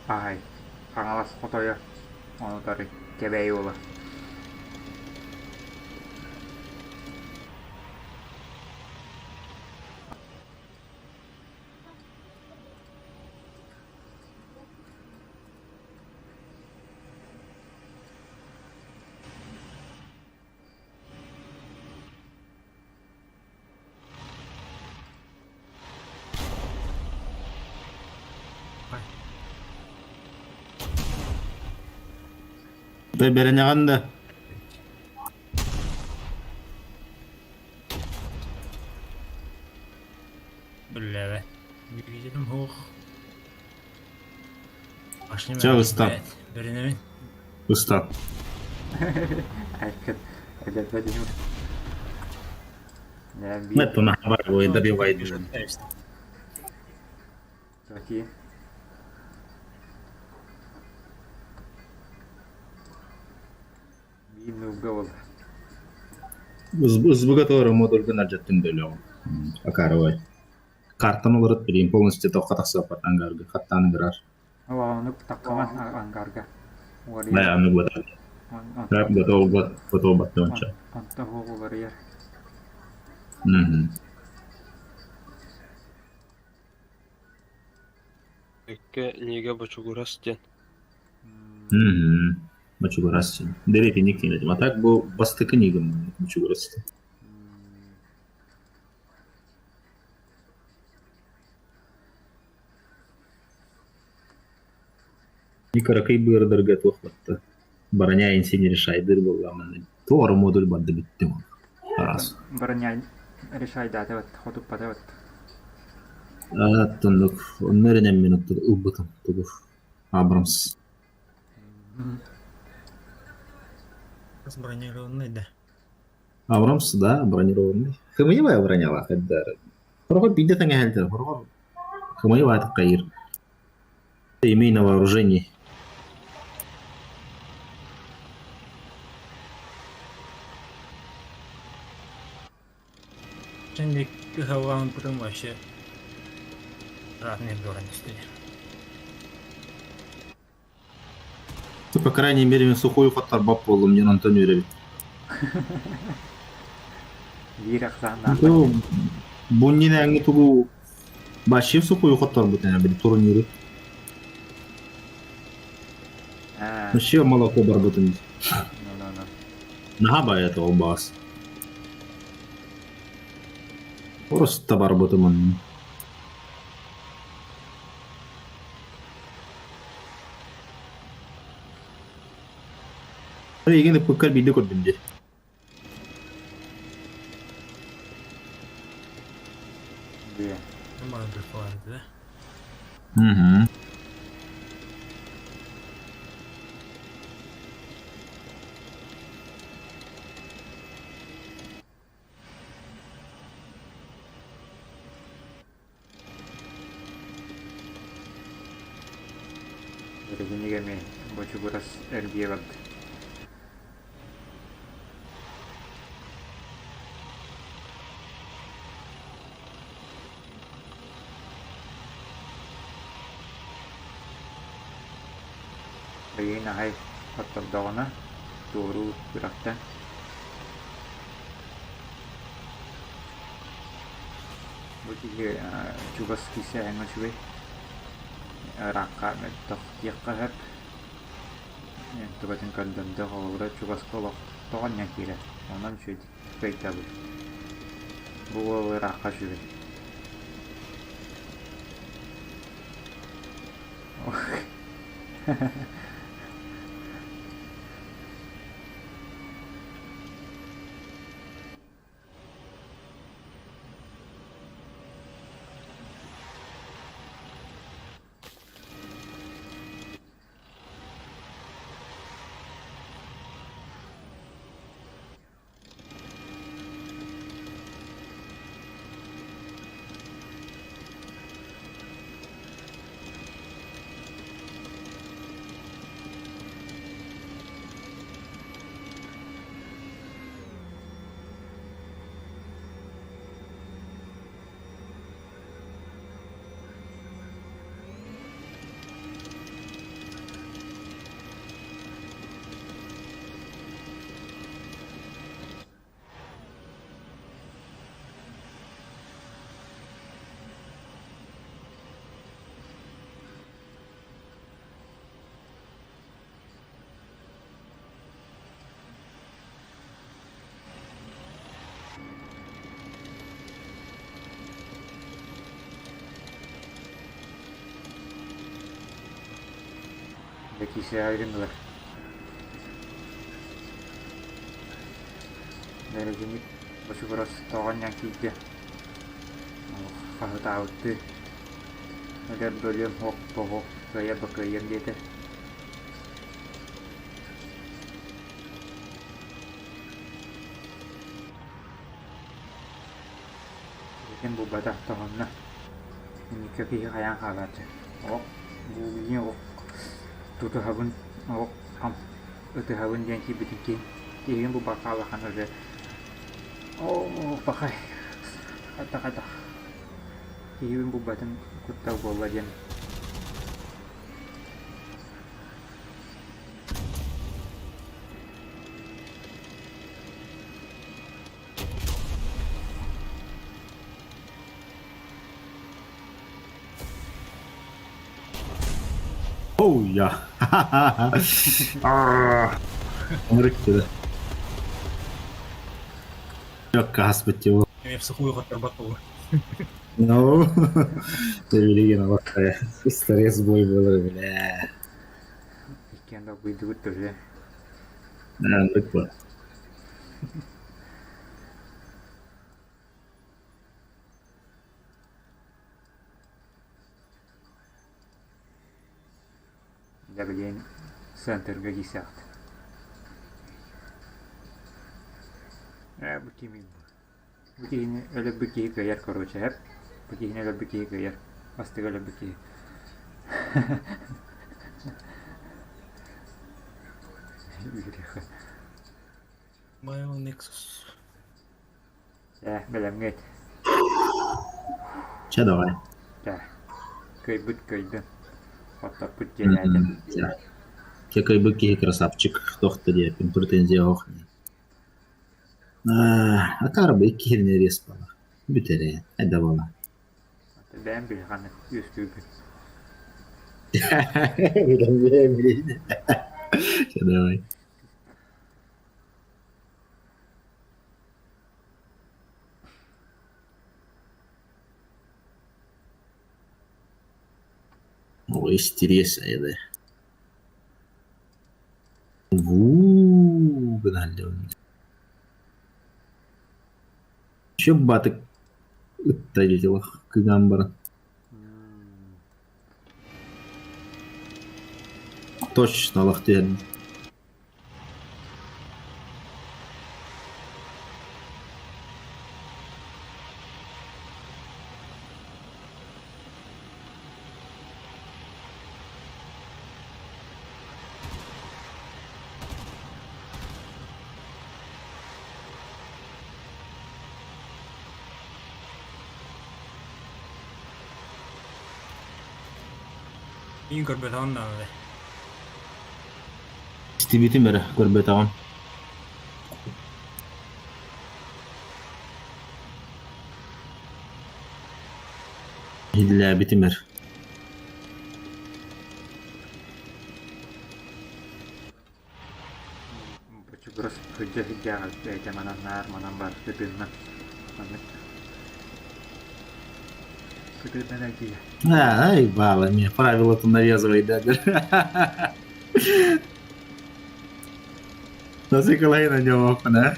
Аһай Хаҥалас хотойо ону утары Кэбээйи уола Бэрэнэҕин да Биллэбэ. Видим хуох. Чэ, ыстан. Бэринэбин. Ыстан. Айкын эдэрбэ дьүһүм. Нет, нахабар, добивай бежит. Какие? Биир нууга буолла. СБГ тоже модульгын ардьаттын бөлөҕүм. Акаровай. Картан олорут билигин полностью тоққа тахсыаппат ангарга хаттаан ыҥырар. Ону таххаман ангарга. Бай аны буотар. Готов готов баттонча. Онто хуох уларыйар. Икки Нига Бочугурас диэн. Бочугурас диэн. Дэриэтинник диэн А так бу бастакы нигым Бочугурас диэн. Кыракый быырдарга туох батта. Броня инсин решайдыр буоллаҕына туора модуль барда бүттүм. Араас. Броня решайдаата бат, хотуппата бат. Аттаннык, онно эрэнэн минуттар ылбытым тугу. Абрамс. Бронированный да. Абрамс, да, бронированный. Хымыйбай бронялаах эддэр. Хорохор биирдэ тэҥэһэлтэр, хорохор хымыйбай таккайыр. Имей на вооружении. Şimdi кыһалҕан потом вообще разные бронности. По крайней мере, мен сухой хотторбап буоллум, диэн онтон үөрэбит. Биир ахсааннаах. Бу тугу башив сухую хотторбут били турниры. Вообще молоко барбытын. Ну, ну, ну. Наһаа баайа ол баас. Просто барбытым онно. Эйигин ыппыккар биирдэ көрдүм дии. Диэн. Нормально кайфовали, да? Угу. Билигин эмиэ бочугурас эргийэ барда. Билигин аҕай хоттордоҕуна туоруур күрэхтэн Бу киһи чугас киирсээһиҥҥэ үчүгэй, ыраахха мөлтөх диэххэ сөп. Төбөтүн көрдөрдө, холобура чугаска олох тоҕо анньан киирэр, онон үчүгэйдик кыайтабыт. Бу уол ыраахха үчүгэй. Дьэ киирсээҕи гыннылар. Бэрэдьинник бочугурас тоҕо анньан киирдэ. Хаһытаабыттыы өлөр бөлүөм һуох боһуох кыайар да кыайыам диэтэ. Киһитин булбатах тоһунна. Инникки киһи хайаан хаалааччы. Ох, бу ох тутуһабын, ох ытыһабын диэн киирбитин киһи киһигин булбакка хааллаххына уже оо пахай хайдах хайдах киһибин булбатын куттал буолла диэн Oh ya. Ынырык Хаспыт его. Я в сухую отрабатывал. Ну, билигин олохтое. Стресс бой был, бля. Иккиэн да быйдыбыт тоже. Ынырык бу. Дьэ билигин центрга киирсэҕит. Ээ бу кимий бу? Бу киһини өлөрбүт киһи кыайар короче эп. Бу киһини өлөрбүт киһи кыайар. Бастакы өлөрбүт киһи. Үөрүөххэ. Майл Nexus. Ээ бэлэмҥит. Чэ давай. Чэ. Кыайбыт кыайдын. Оттоппут диэн Чэ кыайбыт киһи красавчик туох да диэппин претензия оһох Акаары бу икки киһини рез буолар. Бүтэрэ, эдэ буолар. Бэйэм билэҕин үөскүүгүн. Билэн, билэн, билэн. Чэ давай. Ой, истириэс айда. Вуу, гыналлыбын. Чөп батык ытта дьылах кыган баран. Точно алах түһэрдим. Мин көрбөтөҕүм даҕаны. Истибитим эрэ, көрбөтөҕүм. Иһиллээбитим эр. Бочугурас сылдьа сылдьаҕа бэйэтэ манан наар манан бар сытыынна маннык сытыыннан эргийэ. Ай, баала, не, правила-то навязывай, да. Насыкалай на него, да?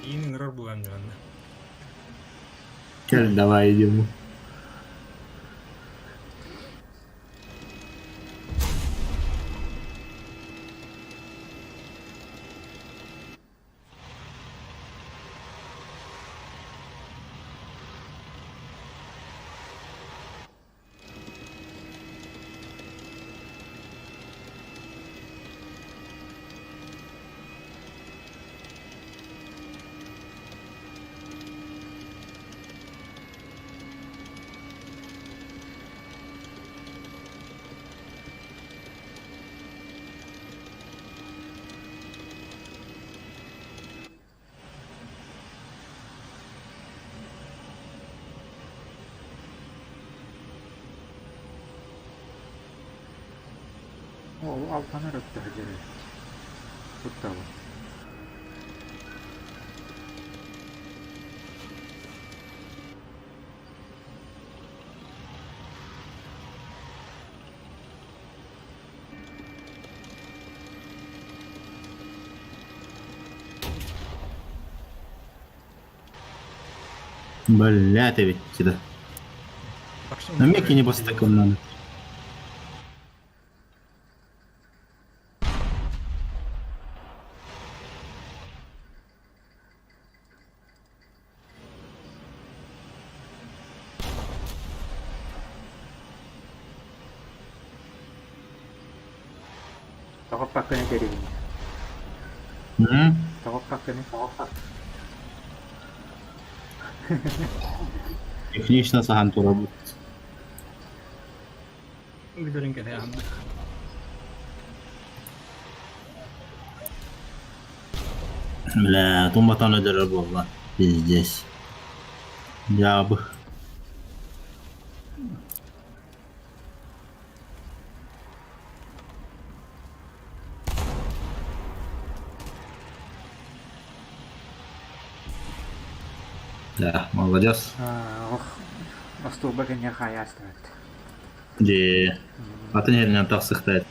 Иин ыҥырар буолан дьонно. Кэл, давай идем. Ол алтанар өттө сылдьар эбит. Кутталы. Бля, ты ведь сюда. На меке не после такого надо. Тоҕо пакканы тэрийин. Тоҕо пакканы. Технично сахан турабыт. Билэрин кэтэһэн. Бля, тумбатан өдөрөр буолла. Пиздец. Дьаабы. Да, молодец. Ох, остуолба кэннигэр хаайа астыбат. Дьэ, атын иһэринэн тахсыахтаах.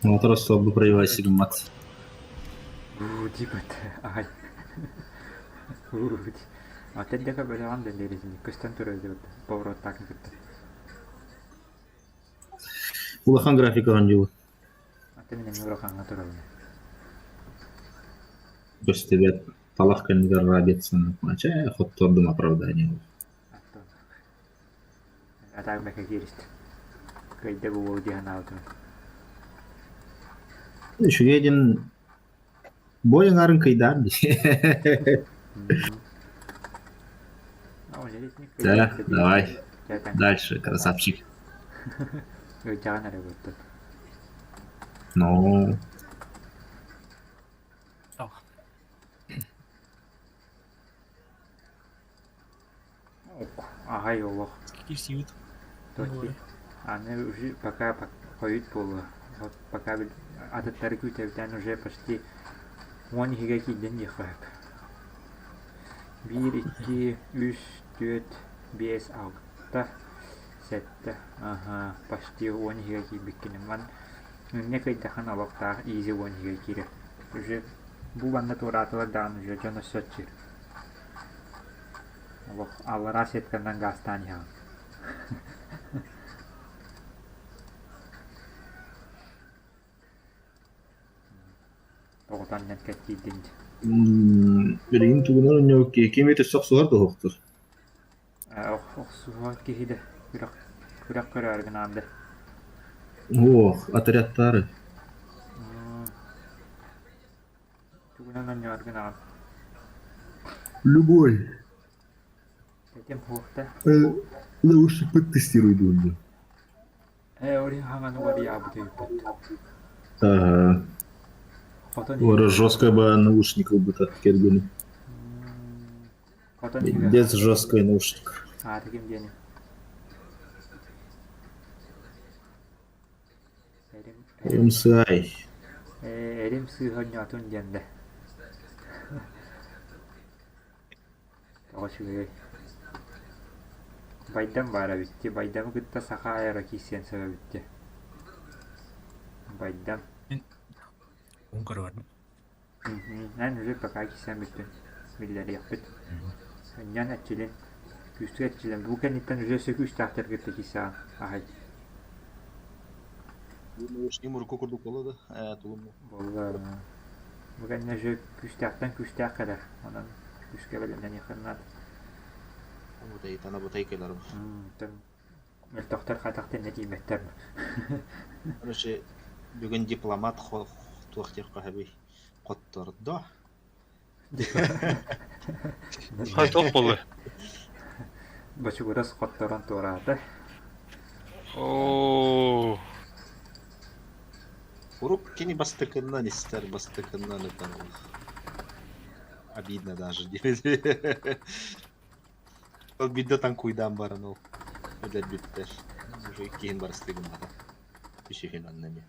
Мотор остуолба проебайся гыммат. Уу, дибат, ай. Уу, Атын да көбөлөҕөн да лиризини көстөн турар дибат, повороттаакын кытта. Улахан графикаҕын дьулу. Атын мин эмиэ улахаҥҥа турабын. Көстүбэт талах кэннигэр рабец чэ, хоттордум оправдание. Атаак бэкэ киирист. Кыайда бу уол дии санаабытым. Үчүгэй диэн бой аҥаарын кыйдаан дии. Да, давай. Дальше, красавчик. Ыдьаҕын эрэ буттун. Ну. Аҕай олох. Киирсибит. Аны уже пока хойут буолуо. Пока атыттары күүтэбитэн уже почти уон иһигэ киирдин диэххэ сөп. Биир, икки, үс, түөрт, биэс, алта. Сэттэ, аһаа, почти уон иһигэр киирбиккин. Ман инньэ кыйдахан олохтоох изи уон иһигэр киирэр. Уже бу манна туораатылар даҕаны уже дьон өссө аччыыр. Олох аллараа сетканан гаастаан иһэҕин. Тоҕутан кэттиирдин. Билигин тугунан оонньообут киһи ким өтө сохсуһар да оһохтор. Охсуһар киһи да күрэх күрэх көрөөрү гынаан да. Ох, отрядтары. Тугунан оонньоору гынаҕын? Любой. Этим суох да. Лучше подтестируй дуо. Ээ, ол иһин хаҥаны уарыйаабыт ыйыппыт. Ага. Хотон Ора жесткая ба наушник ылбыта кэргэним. Хотон иһигэр Пиздец жесткий наушник. аата ким диэни? Эрим, эрим, МСАй. ээ, эрим сыыһа онньоотун диэн да. Тоҕо үчүгэй. Байдам баара эбит дии, Байдамы кытта саха аэро киирсиэн сөп эбит дии. Байдам. Уун көрөбүн. Эн уже пока киирсэн бүттүн. Биллэриэхпит. Ынньан эрчилин. Күүскэ эрчилин. Бу кэнниттэн уже өссө күүстээхтэр кытта киирсэҕин. Аһай. Бу наушник урукку курдук буолла да? Ээ, тугум Буолла. Бу кэннэ уже күүстээхтэн күүстээх кэлэр. Онон күүскэ бэлэмнэниэххин наада. Абытайтан абытай кэлэрим. Мөлтөхтөр хатах тэннэ тиийбэттэр. Короче, бүгүн дипломат туох диэххэ сөбүй? Хоттордо. Туох буолла? Бочугурас хотторон туораата. Оо. Урук кини бастакыннан истэр, бастакыннан ытан Обидно даже. Ол биирдэ таҥкуйдаан баран ол өлөрбүттэр. Уже иккиһин барыстыы гыммата. Үсүһүн онно эмиэ.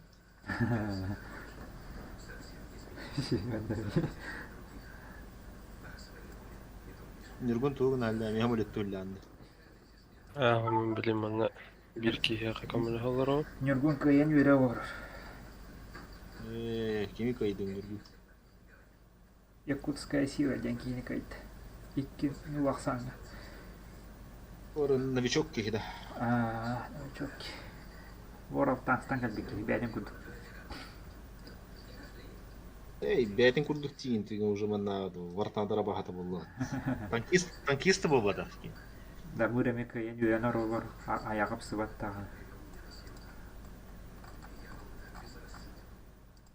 Ньургун тугу гынаалла эмиэ амулеттууллаанна. Аа, мин билим манна биир киһиэхэ көмөлөһө олоробун. Ньургун кыайан үөрэ олорор. Ээ, кими кыайдыҥ Ньургун? Якутская сила диэн киһини кыайда. Икки улахсаҥҥа. Орун новичок киһи да. Аа, новичок киһи. Воров таастан кэлбит киһи бэйэтин курдук. Эй, бэйэтин курдук тиийин тыгын уже манна вартаадара баһата буолла. Танкист, танкист буолбатах. Дамыр эмиэ кыайан үөрэн оруолар айаҕа ыпсыбаттаҕа.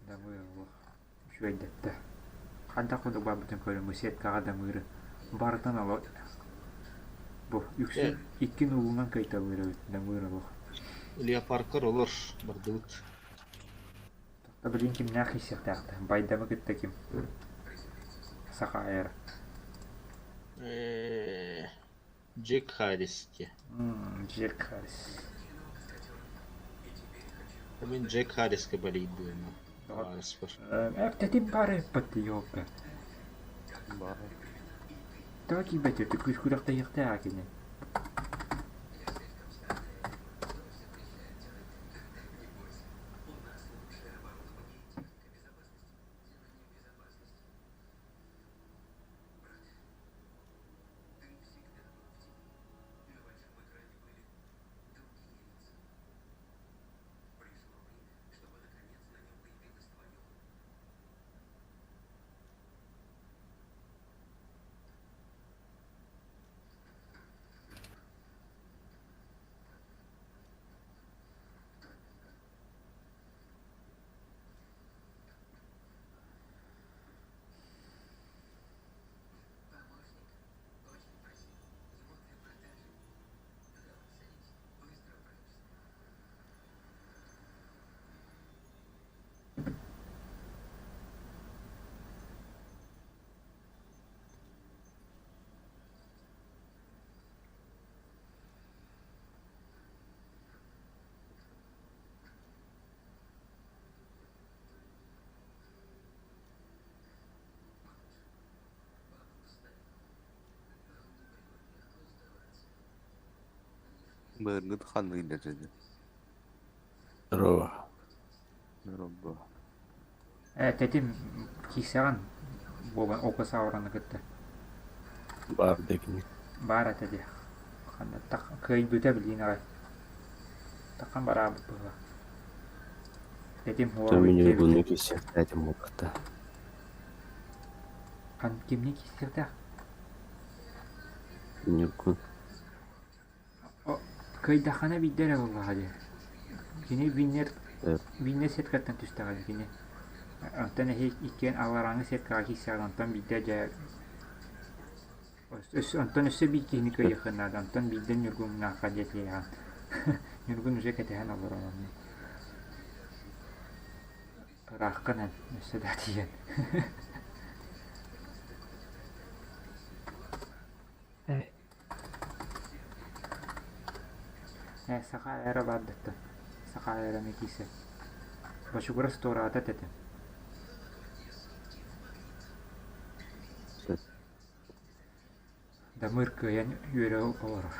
Дамыр олох үчүгэйдэттэ. Хайдах курдук барбытын көрүҥ, сеткаҕа дамыыры барытын олох бу үксүн икки нуулунан кыайталыыр эбит дамыыр олох. Леопаркар олор бардыбыт. Билигин кимнээх киирсиэхтээхтэр? Байдамы кытта ким? Саха айара. Джек Харрис диye. Джек Харрис. Мин Джек Харриска балийдыым. Табаарыспар. Эптэтин бары патриотка. Тоҕо киирбэтэ күрэхтэһиэхтээх кини. Быыргыт ханнык дэтedi? Здорово. Робо. Ээ, тэтим киирсэҕин буолан око саураны кытта. Баар дэгини. Баар этэ дии. Ханна тах кыайбыта билиин аҕай. Тахан бараабыт быһыылаах. Тэтим Мин хуоруй диэбитэ. Ньургунну киирсиэхтээтим буолбата. Хан кимни киирсиэхтээх? Ньургун. Кыайдаххына биирдэ эрэ буоллаҕа дии. Кини виннер виннер сеткаттан түстэҕэ дии кини. Онтон эһи иккиэн алларааҥҥы сеткаҕа киирсэҕит, онтон биирдэ дьэ онтон өссө биир киһини кыайыаххын наада, онтон биирдэ Ньургуҥнаахха диэтиэҕин. Ньургун уже кэтэһэн олорор онно. Ырааххын эн, өссө да тиийэн. Ээ, саха эрэ баардыттан, саха эрэни киирсэр. Бочугурас туораата этэ. Дамыр кыайан үөрэ олорор.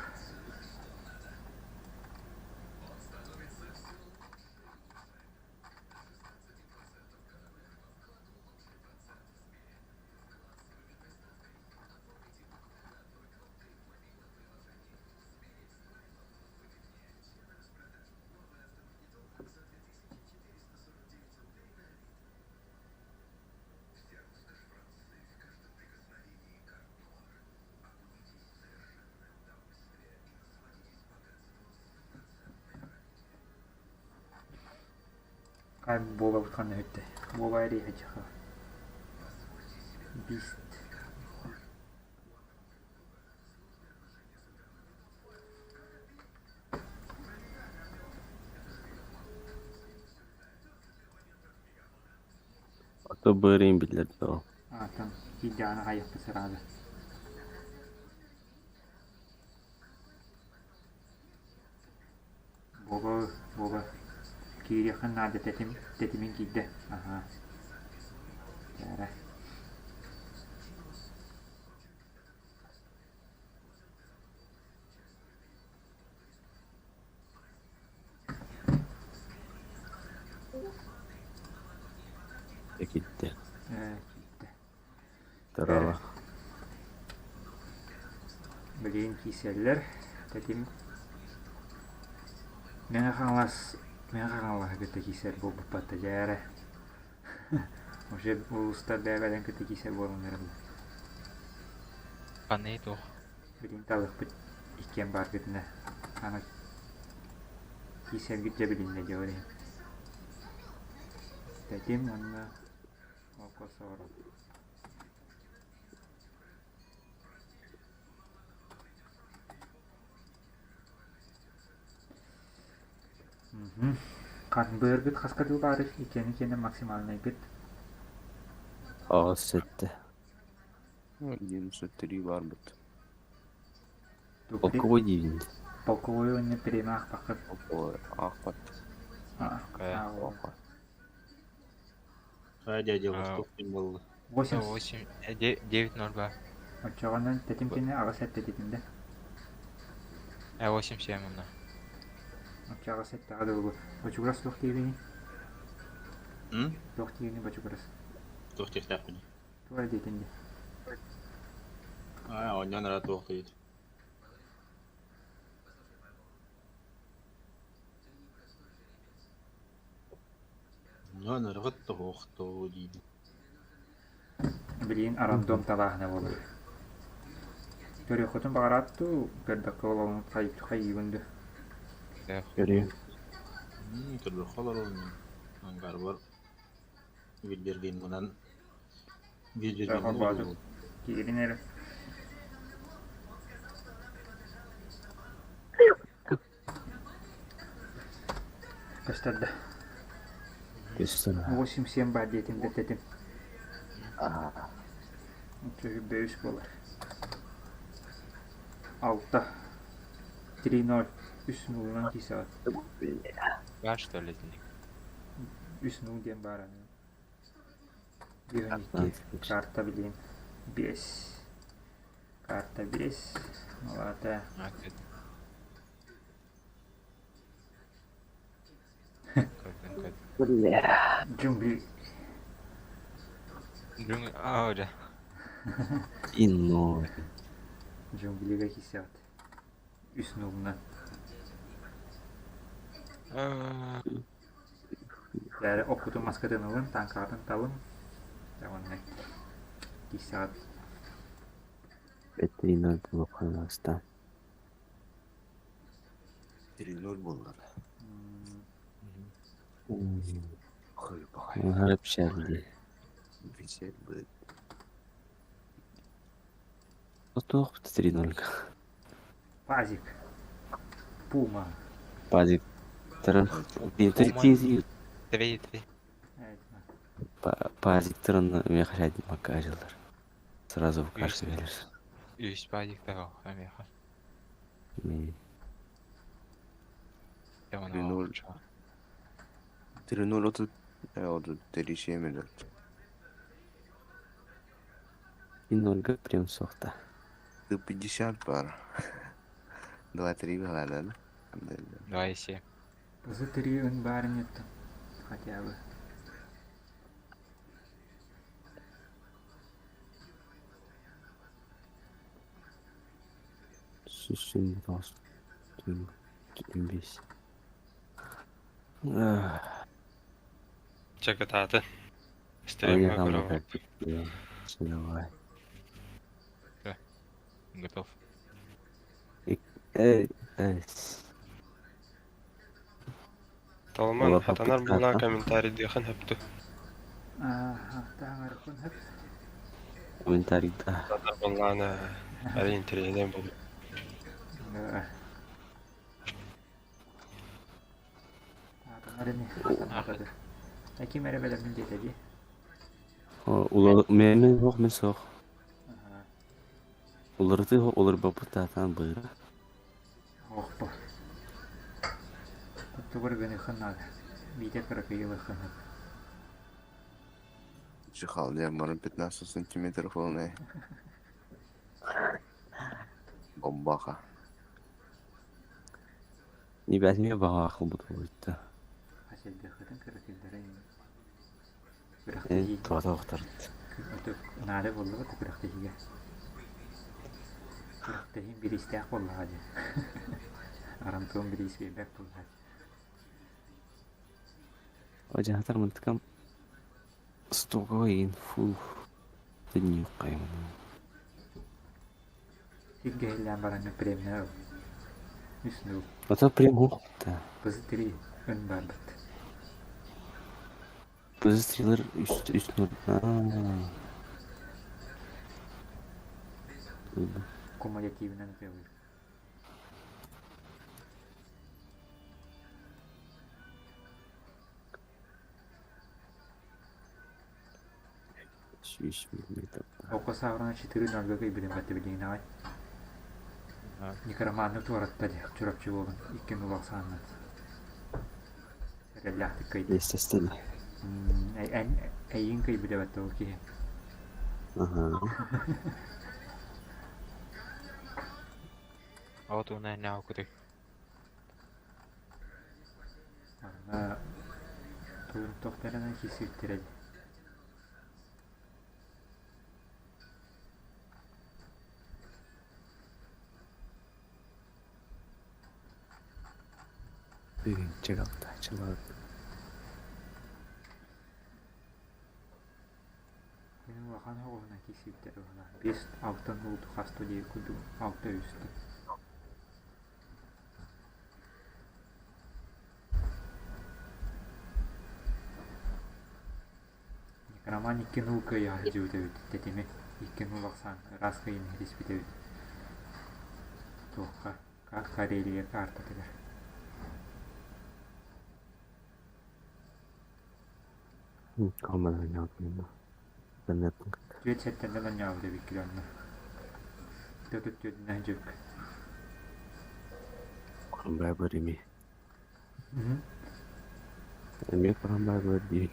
Хай буолабыт ханна үһүттэ? Буола эриэһэ Бист. Ото бырыын биллэрдэ ол. Аатан киирдэҕинэ хайыахпыт сыраада. Буола, буола. Киириэххин наада тэтим, тэтимин киирдэ. Аһаа. Чээрэ. Киирдэ. Ээ, киирдэ. Здорово. Билигин киирсэллэр. Тэтим Мэҥэ Хаҥалас Мэҥэ Хаҥалаһы кытта киирсэр буолбуппат да дьээрэ. Уже улуустар бэйэ-бэйэлэрин кытта киирсэр буолан эрэллэр. Ханный туох? Билигин талыахпыт иккиэн бааргытына аны киирсэргит дьэ билиннэ дьэ ол иһин. Тэтим уонна Окосоро. Быыргыт хаска дыл баарый? Иккиэни киэнэ максимальнайгыт. Аҕыс сэттэ. 93 барбыт. Полковой диибин. Полковой уонна премия аахпаккыт. Полковой аахпат. Аа. Хайа дядя Восток буолла. 8 8, 9-0 ба. Оччоҕунан тэтим кини аҕыс этте дитинде. 8-7 онно. Оччо аҕыс эттэҕэ дылы бочугурас туох диибиний? Туох диибиний бочугурас? Туох диэхтээхпиний? Туох эрэ диэтин дии. Аа, оонньоон эрэ туох диир. Оонньоон эрэҕит тоһуохтоо диибин. Билигин рандом талааһына буолар. Көрүөххүтүн баҕараат дуу, көрбөккө олоҕун хайыыбын дуу? Көрүө. Көрбөххө олоробун мин. Ангарбар Вильдергеймынан Вильдергеймынан Киирин эрэ. Көстөр да. Көстөр. 8-7 баар диэтим дэтэтим. Үс буолар. Алта. 3-0. Үс нулунан киисэҕит. Баар что ли итинник? Үс нул диэн баар аны. 1-2. Карта билигин. Биэс. Карта биэс. Ол аата. Бля. Джунгли. Джунгли, а, да. И ноль. Джунглига кисят. Үс нугна. Бәрі оккутун маскатын ылын, танкатын талын. Онна кисят. 3-0 было пожалуйста. 3-0 буллар. Хуй Вообще, Висеть будет. Тох 3-0. Пазик. Пума. Пазик. Три. Три, три. Пазик трын мехашать макажылар. Сразу в кашу веришь. Үс пазик того, амеха. 3-0. 3-0 отут. Отут 3-7 И 0 прям сохта. Ты 50 пар. 2-3 была, да? 2,7. За три он бар нет. Хотя бы. Сусин рост. Бес. Чакатааты. Стримҥэ көрөҕүт. Давай. Готов. Толман хатанар буоллаҕа комментарийдыахын сөптө. Комментарийда. Хатанар буоллаҕына арый интэриэһинэй буолуо. Ким эрэ бэлэммин диэтэ дии. Мен суох, мин суох. Уларытыы уларбаппыт таатаан быыра. Охпо. Тугар гыныхын надо. Биитэ кыракыйылыхын. Чихал, я мором 15 сантиметров волны. Бомбаха. Небят мне баҕаахыл бутулуйта. Хасэлдэхытын кыракыйдары. Туата охтарт. Наада буолла күрэхтэһиигэ. Күрэхтэһиин бириистээх буоллаҕа дии. Арантуон бириис биэрбэт буоллаҕа. Одьаатар мынтыкам столовой фу. Тынньук кайым. Сиргэһиллээн бараҥҥа премия ыл. Үс нул. Ото прем хук-та. Бызы ын барбыт. Быстрелер үс үс ноль. Кумулятивынан ытыалыыр. Сүүс миллиметр. Окко сааҕырана 4-0 кыйбытын батты билигин аҕай. Некроманны туоратта дии Чурапчы буолан икки нул ахсааннан. Эрэллээхтик кыйды. Естественно. Эйиин кыйбыта батта ол киһи. Ага. Вот у нас кутуй. Манна туурун тохтарынан кисситтэрэ дии. Бүгүн чыгалтаачылар. Мин улахан оҕуһунан кисситтэр уһуна. 5-6 нул хас дии курдук алта үстэ. Роман икки нул кыайа сылдьыбыт эбит тэтими икки нул ахсаан ыраас кыайыыны ситиспит эбит Туохха Карелия каартатыгар Түөрт сэттэннэн оонньообут эбиккит онно Төрүт түөртүнэн дьүк Ими. Эмиэ парамбай дии.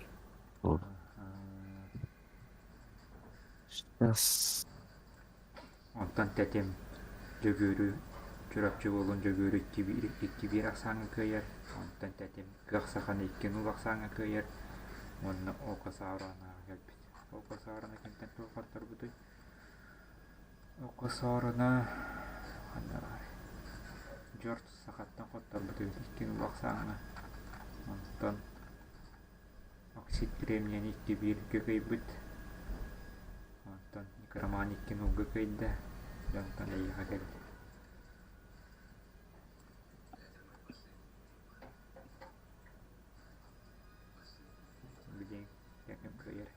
Сейчас. Онтон тэтим Дьөгүөрү Чурапчы буолун Дьөгүөрү 2-1 ахсааҥҥа кыайар, онтон Тэтим Кыах Саханы 2-0 ахсааҥҥа кыайар уонна Око Сааранаҕа кэлбит. Око Саарана кимтэн туох хотторбутуй? Око Саарана ханна баарый? Дьорт Сахаттан хотторбут эбит 2-0 ахсааҥҥа. Онтон Оксид Кремнийэни 2-1 кыайбыт. Онтон Некроман 2-0 кыайда. Дьонтон эйиэхэ кэллэ. Билиҥ, ким кыайар.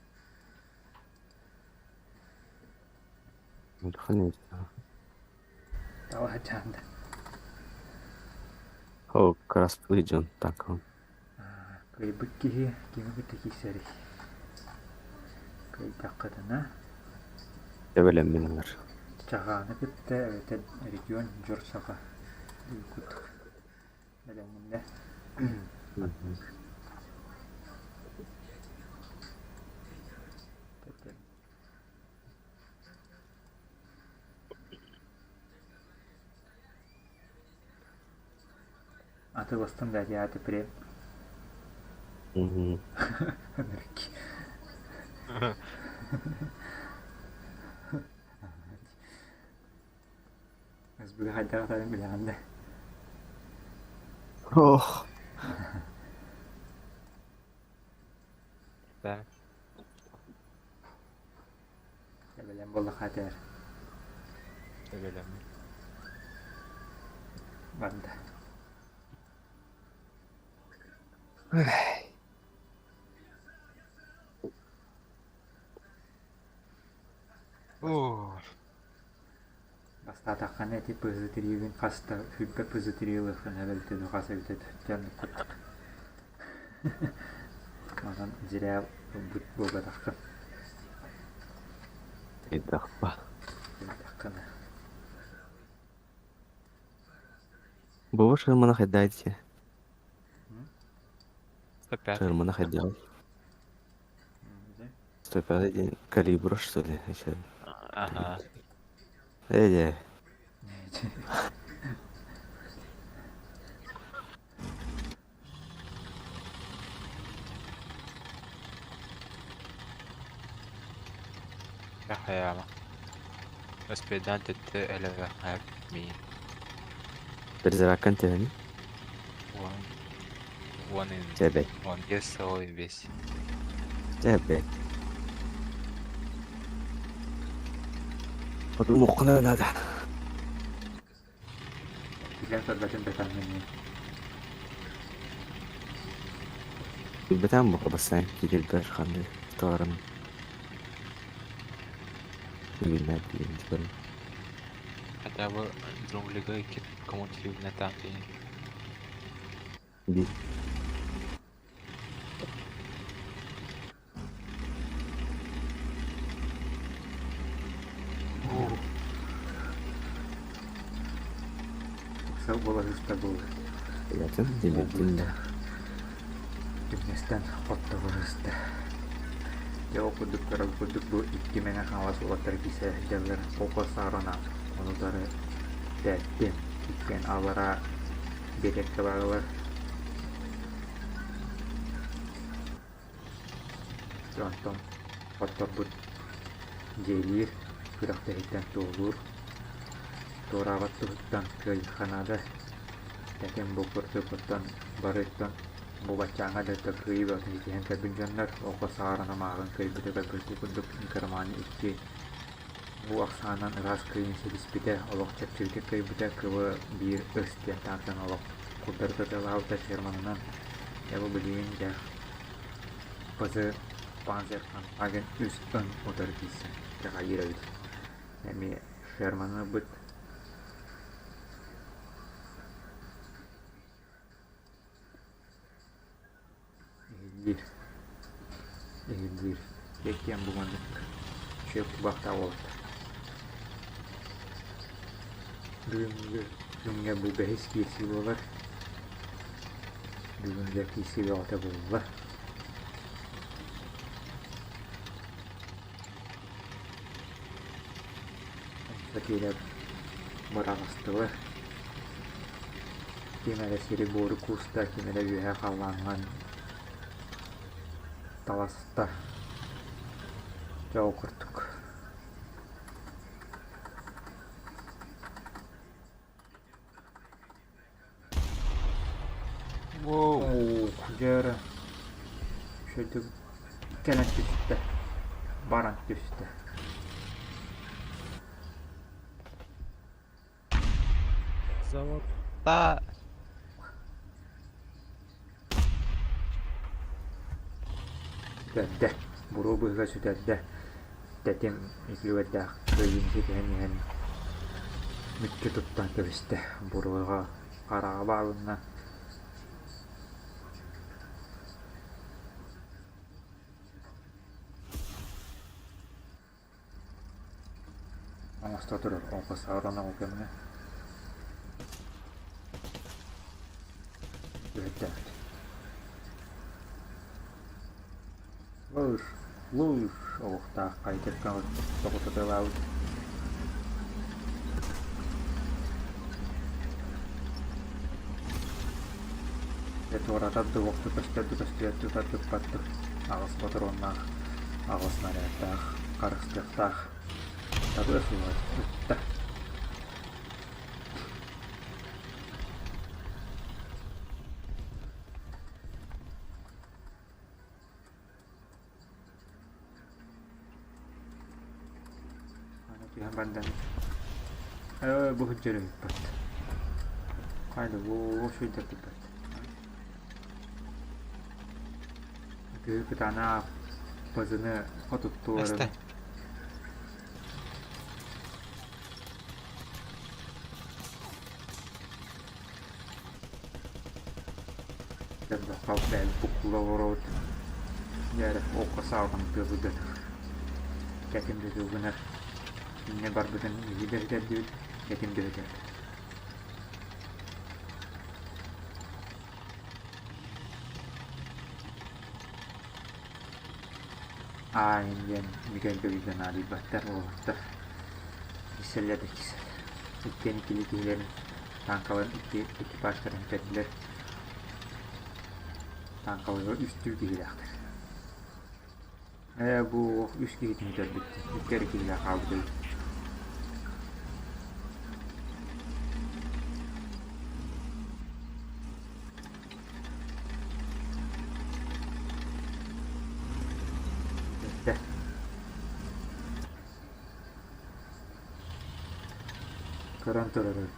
Таба чаанда. О, как раз выйдем так. Кыайбыт киһи кими кытта киирсэрий? Кыайдаххытына Эбэлэммин ылар. Чаҕааны кытта эбэтэр регион Дьор Саха курдук бэлэмнэннэ. Атыыластым да диэти прем. СБ хайдах атарын билэҕин да? Ох. Да. Эбэлэм буоллахха этээр. Эбэлэм. Барда. О, Бастаатаххына ити пызытриигин хаста сүүрбэ пызытриилыаххын эбэлтэ хас эбитэ түһүттээн курдук. Онон зря ылбыт буолбатаххын. Ыйдахпа. Ыйдаххына. Бу шырмана хайдайте. 105. Шырмана хайдал. 105 день калибра, что ли? Еще. Ага. Эде. Хайаама. Өспөйдөөн төттө элэвэ миин. Перезарядкан тени. One. One in. Тебе. One yes, all in this. Тебе. Подумал, надо. Билэн көрбөтүм бэтэммин. Бэтэн бука бассайн кирилбер ханды товарым. Билмәт билмәт. Хотя бы Друмлига кому-то танки. Би. Ыксал буола сыста буолуо. Ятын дилетин да. Түҥнэстэн хотторо сыста. Дьэ ол курдук көрөр курдук бу икки мэҥэ хаҥалас уолаттар киирсэ сылдьаллар. Око саарана ону утары тээттим. Иккиэн аллараа биэтэккэ бааллар. Онтон хотторбут дьиэлиир, күрэхтэһииттэн туоһулуур, туораабат туһуттан кыайыахха наада. Тэтим бу курдук оттон барыттан бу баччааҥҥа да кыайыы бөҕөтүн ситиһэн кэлбит дьоннор оҕо саарана мааҕын кыайбыта көрбүт курдук Некроманы икки бу ахсаанынан ыраас кыайыыны ситиспитэ, олох чэпчэкитик кыайбыта, КВ биир ыс диэн таантан олох курдары сатыылаабыта ферманынан. Дьэ бу билигин дьэ ПЗ Панзер Конфаген үс ын утары киирсэн кэҕэйиир эбит. Эмиэ Шерманы ылбыт. Иһиллиир. Иһиллиир. Киэккиэн бу маннык үчүгэй кубахтаах уолаттар. Бүгүҥҥү күҥҥэ бу бэһис киирсии буолар. Бүгүн дьэ киирсии бөҕөтө буолла. Онто киирэн быраҕыстылар. Ким эрэ сири-буору кууста, ким эрэ үөһэ халлааҥҥа таласта. Дьэ ол курдук. Воу. Оо, дьэ үчүгэйдик кэлэн түстэ, баран түстэ. Заводта Сүтэрдэ, буруо быыһыгар сүтэрдэ, тэтим үтүгэрдээх кыайыыны ситиһэн иһэн мүччү туттан кэбистэ, буруоҕа хараҕа баалынна. Оҥосто турар оҥхосоорон ол кэмҥэ Үһүттээбит. Лыш, лыш оҕуктаах хайдах тоҕутаталаабыт. Дьэ туоратар дуокту көстөрдү көстүбэт тутар туппаттык аҕыс ботуруоннаах, аҕыс снарядтаах, харыстыахтаах табыа суоҕа ытта. Аны түһэн бардан ээ бу сылдьар ыыппат. Хайда бу сылдьар туппат. Кыһы кытаанах базыны хотуттуорун Эстэ. Көрдөххө бэйэбит буккулла олоробут. Дьэ эрэ окко саалҕаны тыалыйда Кэтим да гынар. Инньэ барбытын биһиги да сүтэрдибит, кэтим да сүтэрдэ. Аайын диэн Микэл Көбүтэ наадыйбаттар уолаттар. Кисэллэр да кисэл. Иккиэн иккилии киһилэрин Тааҥкаларын икки экипажтарын бүтэрдилэр. Тааҥкаларга үстүү киһилээхтэр. Ээ, бу үс киһитин бүтэрбиттэр. Икки эрэ киһилээх хаалбыт эбит. Бүттэ. Көрөн турар эбит.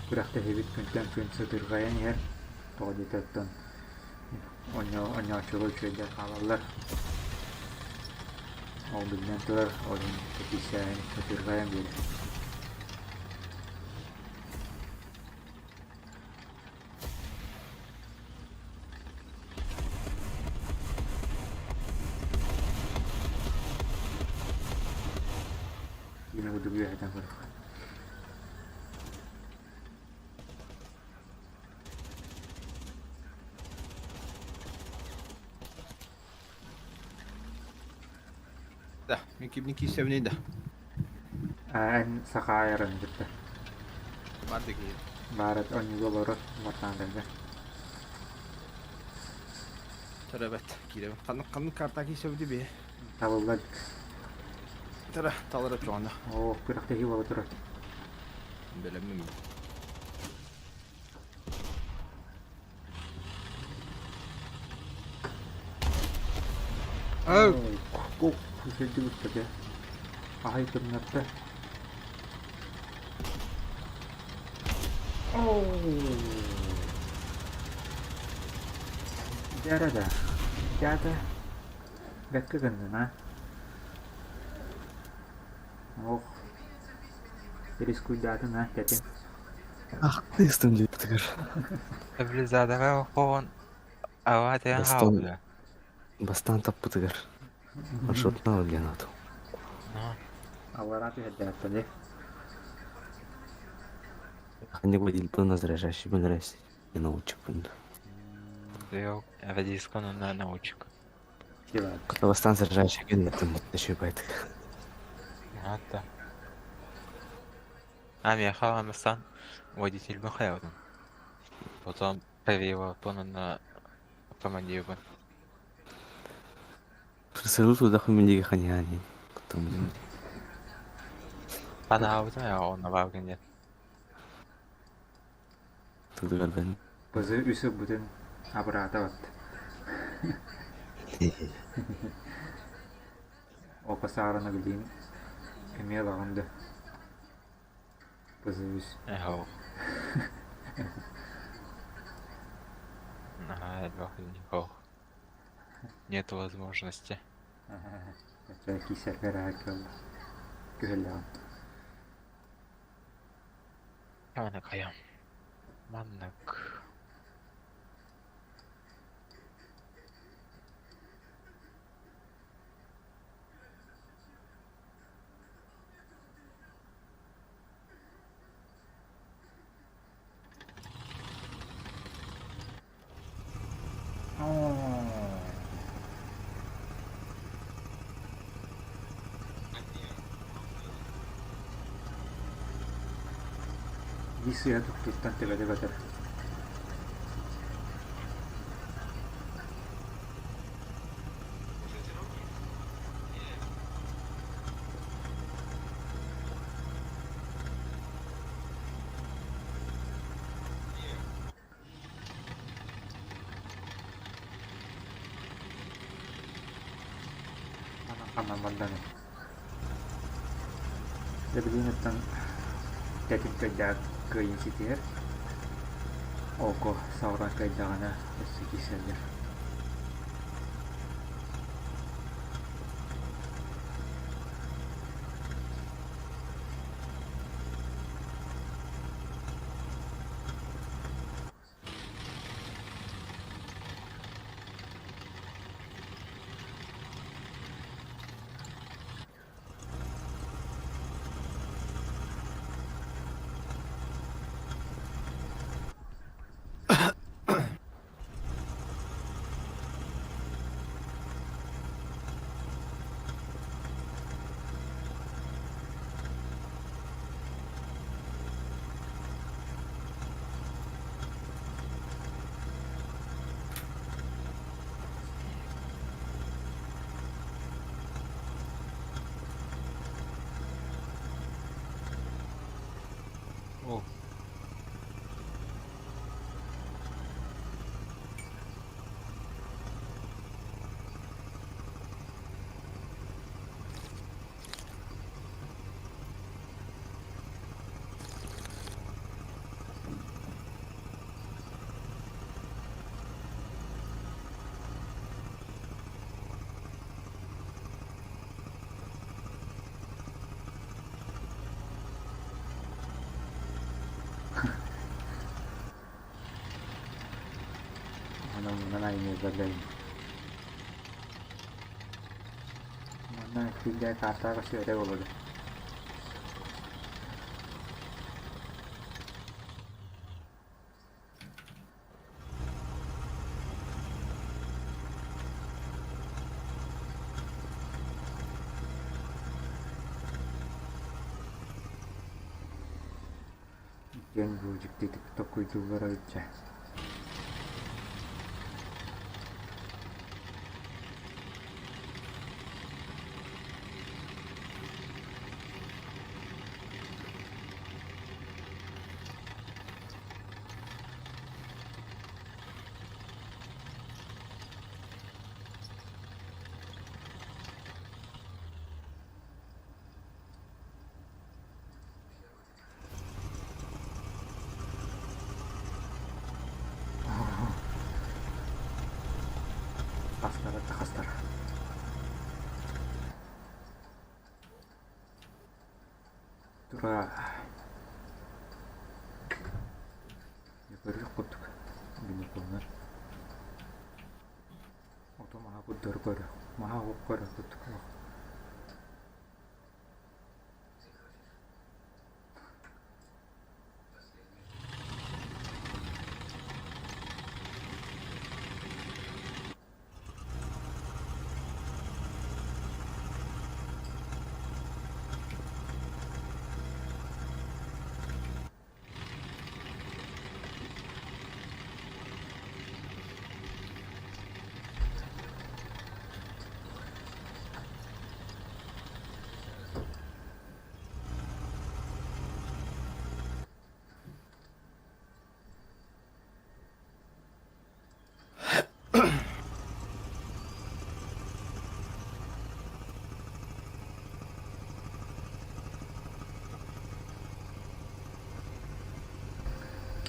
Күрэхтэһиибит күнтэн күн сытырҕайан иһэр. Тоҕо диэтэ оттон оонньооччулар үчүгэйдэр хаалаллар. Ол биллэн турар, ол иһин киирсээһин сытырҕайан биэрэр. Киинэ курдук үөһэтэн көрүөххэ. Да, мин кимни киирсэбиний да? Эн саха айарын кытта. Бар да киһи. Баарат онньуга олорор мартаандарга. Төрөбөт. Киирэбин. Ханнык ханнык карта киирсэбити бие? Табыллар. Тара, талара чоҕана. Оо, күрэхтэһии буола турар. Бэлэммин. Ок, үчүгэйдик үттэ Аһай тымнарда. Дьэ да, дьэ да, бэккэ гыннын аа. Ох, рискуйдаатын аа, тэтим. Ах ты стандартыгар. Стабилизаторга хоһон ава тээн Бастан хаалбыта. бастаан таппытыгар маршрутнал диэн аатым. Аллараа түһэрдээхтэр Ханнык водитель назряжащий бынрась и научик. Yok, Авадискон на научик. Кыталастан сержант геннеттин мутташыбайт. Hatta. А миэхэ амасан водительбин хайабытым. Потом проверила на командирбын. Сырыл тудах миниге ханяни. Кутум. Анаабытым я онно бааргын диэн. Тудугар бен. Бызы үс ылбытын абыраата бат. Опа саарана билиин эмиэ ылаҕын да. Бызы үс. Эхо. Ага, элбэх никого. Нет возможности. Киисэргэр кыалла. Күһэллэҕин. Маннык хайам. Маннык. Биир сыыһа туттуттан төбөтө көтөр. Ханан барданы. Дьэ билигин оттон тэтим кыайдаах кыайыы ситиһэр. Око саҕалаан кыайдаҕына өссө киирсэллэр. О, Онон мунан айанныырбар Манна киирдэ картаҕа көстүбэтэ буолуо дуо? Диэн бу дьиктитик толкуйдууллара эбит Хастара да хастара. Тура. Көрүөх курдук бинеконнар. Ото маһа курдары көрө. Маһа көрө курдук.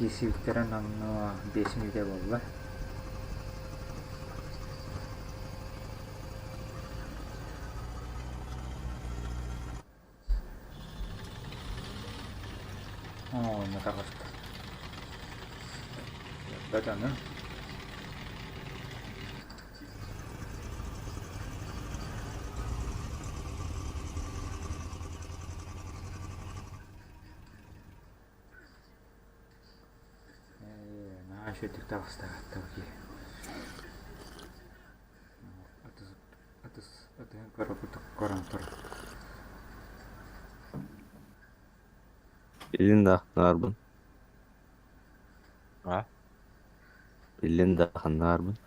Киирсибиттэрэ номнуо 5 мүнүүтэ буолла. Онно таҕыста. Бэт аны. Ээ, наһаа үчүгэйдик таҕыста киһи. Атыс атыс атыһын көрө курдук көрөн турар. Билин да ханнаарбын. А? Билин да ханнаарбын.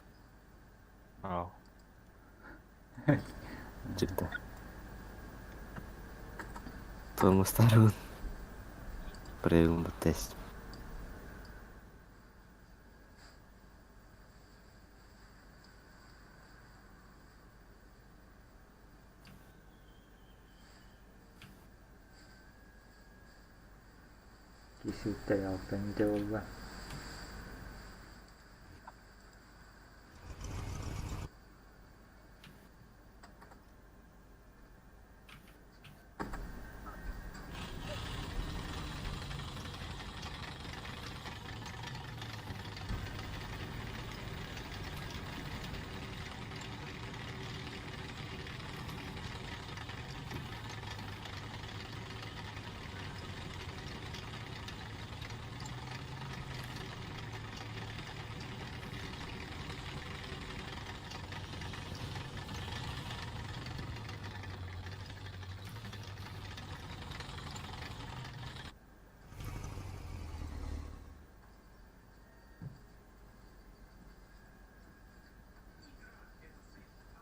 Ау. Читтар. Тормозтарбын. Правилно тест. Киирсибиттэр алтан дьэ буолла.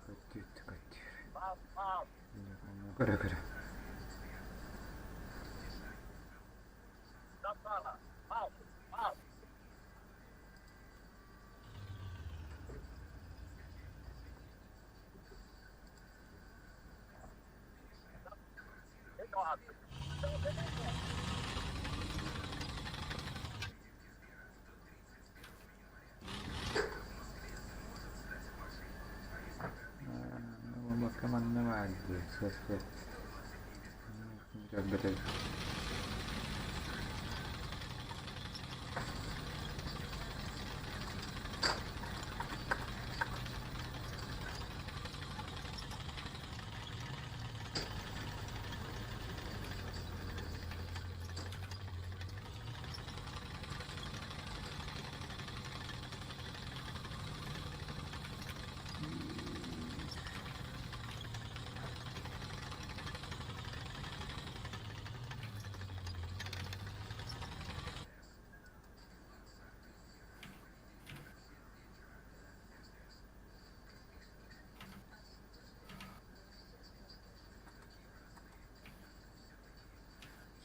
Көттүүттэ көттүүр. Көрө-көрө. Уолбакка манна баар дии, сөп-сөп. Көрбөтөбүт.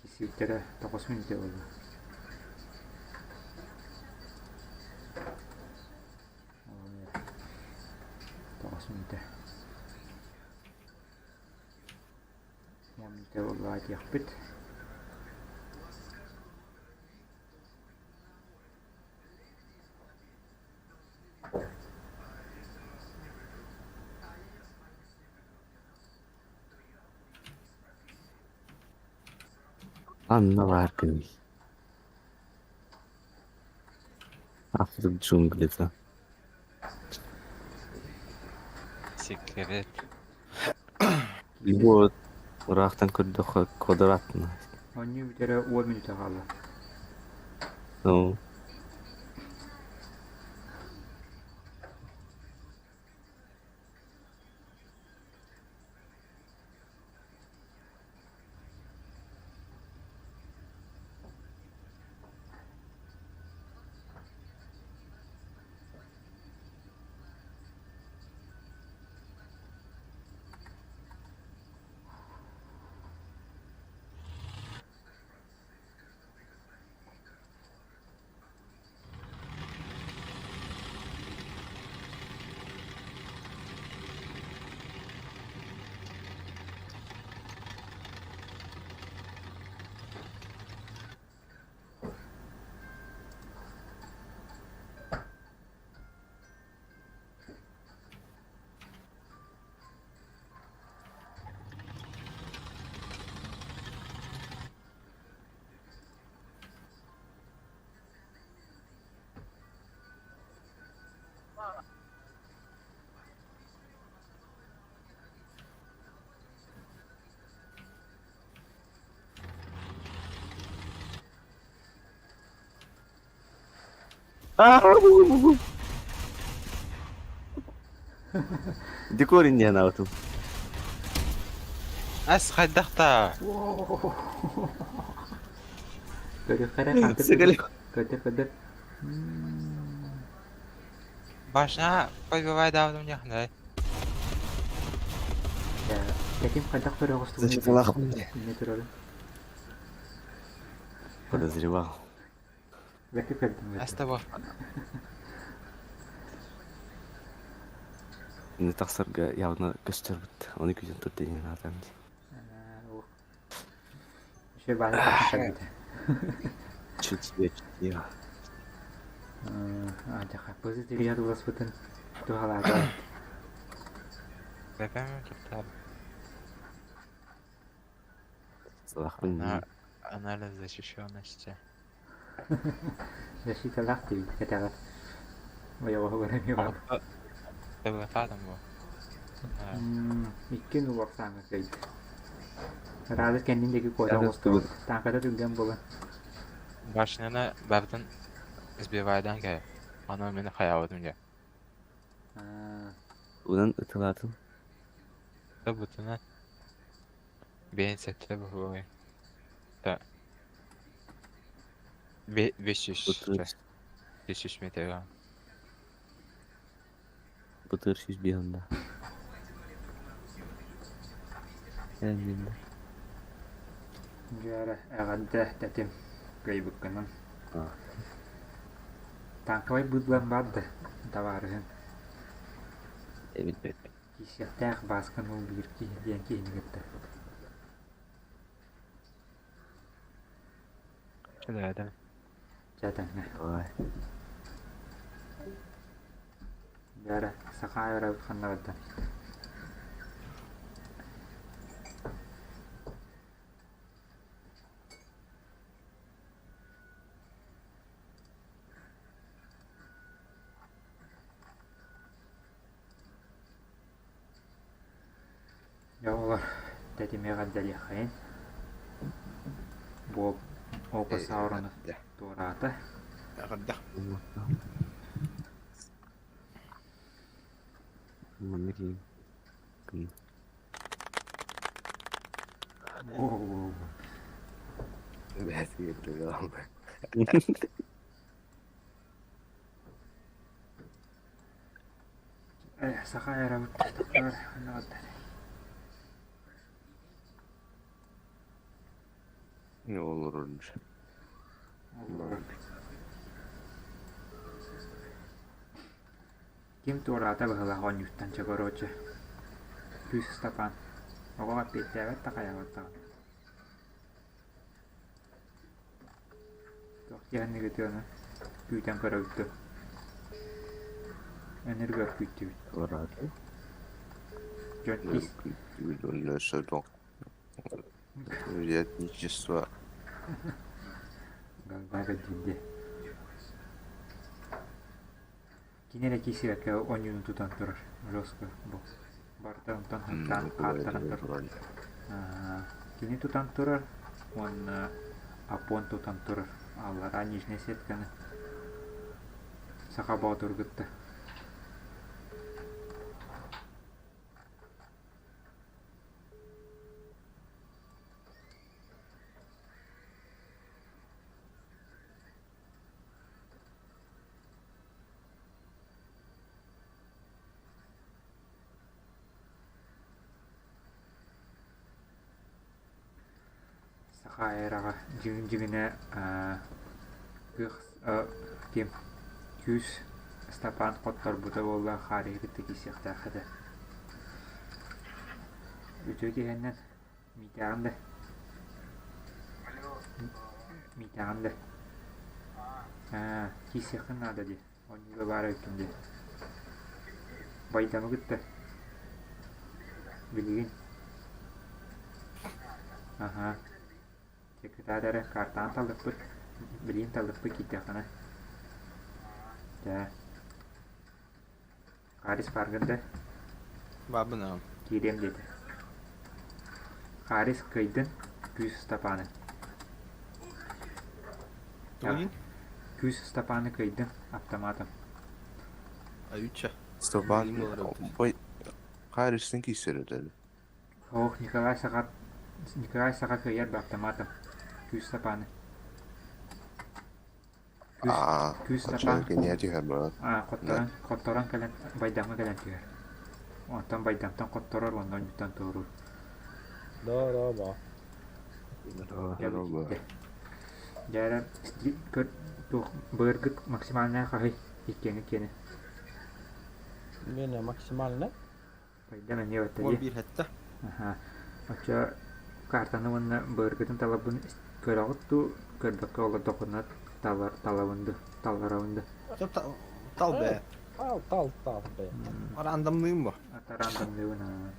Киирсибиттэрэ тоҕус мүнүүтэ буолла. Тоҕус мүнүүтэ. 10 мүнүүтэ буолла диэхпит. Анна баар күнүй. Африк джунглита. Секрет. Вот. Ыраахтан көрдөххө квадратный. Оонньуу бүтэрэ 10 мүнүүтэ хаалла. Ну, Декорин диэн аҕытым. Ас хайдахта? Көрүөххэ хантык Сыгали. көтөр көтөр. Башня побивай давно мне, да. Таким хайдах көрөҕүс Зачепилах. Не турары. Подозревал. Бэкки көрдүм. Ас того. Не тахсарга явно көстөр бит. Оны күтен тур деген адам. Еще бары тахсар Чуть чутье. Адьаха, позитивия туласпытын туһалаата. Бэпэм туттар. Салахпын. Анализ защищенности. Защиталаах диэбит кэтэҕэр. Ойоҕоһугар эмиэ баар. ТВФ-там бу. Икки нуох сааҥҥа кыайда. Радость кэннин диэки куота оҕустубут. Тааҥката түргэн буолан. Башняны бартын сбивайдан кэ. Аны мин хаябытым дьэ. Унан ытылаатын. Бутуна бэйэн сэттэ быһылай. Та. 500. 500 метр. Бытыр 105 онда. Эндинде. Дьэ, эҕэрдэ тэтим кыайбыккынан. Танковай быдлан баар да, табаарыһыҥ. Эбит Киирсиэхтээх Бааскан ол биир киһи диэн киһини кытта. Чэ, Чэ, тэҥҥэ. Дьэ, саха аэробут ханна барда? Дьэ олор тэтимиэҕэ дэлиэххэйин Буол Око Саурону туораата Эҕэрдэ. Манна киин. Саха аэробут тохтоор Не олорор Ким туораата быһыылаах оонньууттан чэ короче Күүс Ыстапаан оҕо эппиэттээбэт да хайаабат даҕаны Туох диэхиннигитий ону күүтэн көрөбүт дуо Өнүргөр күүттүбүт Туораата. Дьон ис Этничество. Галбака диирдэ Кини эрэ киирсибэккэ оонньууну тутан турар жестко бу барыта онтон хаттаан хааттаран турар Кини тутан турар уонна Апон тутан турар аллараа нижняя сетканы Саха Боотуру кытта Саха эраҕа дьиҥ-дьиҥинэ кыах ким күүс Ыстапаан хотторбута буолла хаарыйы кытта киирсиэхтээх этэ. Үтүө киһиннэн Митяҕын да Митяҕын да Аа, киирсиэххин наада дии, оонньууга баар эбиккин дии. Байдамы кытта Билигин Аһаа, дьэ кытаат эрэ, картаҕын таллахпыт, билигин таллахпыт киирдэххинэ. Дьэ. Харис бааргын да? Баабын аҕам. Киириэм диэтэ. Харис кыайдын, Күүс Ыстапааны. Тугун? Күүс Ыстапааны кыайдын, автоматом. Аютча. Степан, Билим буолар эбит. бой, Харристан киирсэр этэ. Ох, Николай Саха Николай Саха кыайар да автоматом. Күүс Ыстапааны. Күүс, Аа, күүс оччоҕо Степан киниэхэ түһэр буолан. Аа, хотторон, хотторон кэлэн, Байдамҥа кэлэн түһэр. Онтон Байдамтан хотторор уонна онньуттан туоруур. Да-да-да. Дьэ, дьэ эрэ көр туох быыргыт максимальная хаһый иккиэҥи киэнэ. Мене максимально. Байдам эмиэ баттадии. Уон биир хэттэ. Аха. Оччо картаны уонна быыргытын талабын көрөҕүт дуу, көрбөккө олордоххуна талар талабын дуу, талларабын дуу. Тал бээ. Тал, тал, тал бээ. Рандомныым бу. Рандомныыбын аа.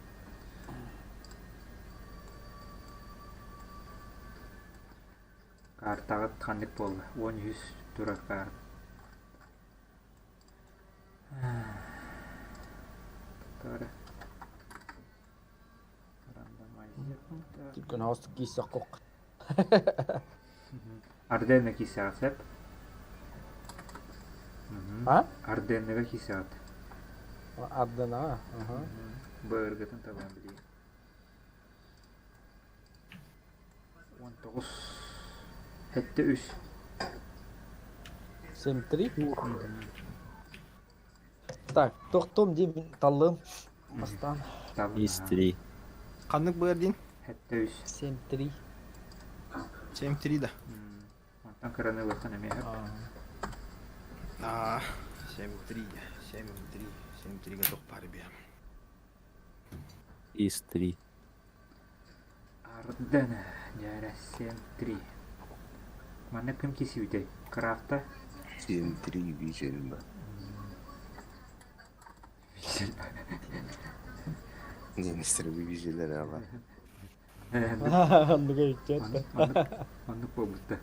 Картаҕыт ханнык буолла? 13 турар карта. Түргэн хаҕыстык киирсэххэ Арденна киирсэҕит сөп? А? Арденныга киирсэҕит. Ардена, аха. Быыргытын табан билиим. 19 73. 7-3. Так, тохтум дии мин таллым. Бастаан. Из три. Ханнык быар диин? 73. 7-3. 7-3 да. Онтон кыраны ылыаххын эмиэ сөп. Аа, 7-3, 7-3, 7-3-гэ туох баар эбиэ. Из три. Ардена, дьээрэ 7-3. Манна ким кисүүтэй? Крафта? 7-3 вижелба. Немецтер вижелер ала. Оннук өйдөт. Оннук буолбутта.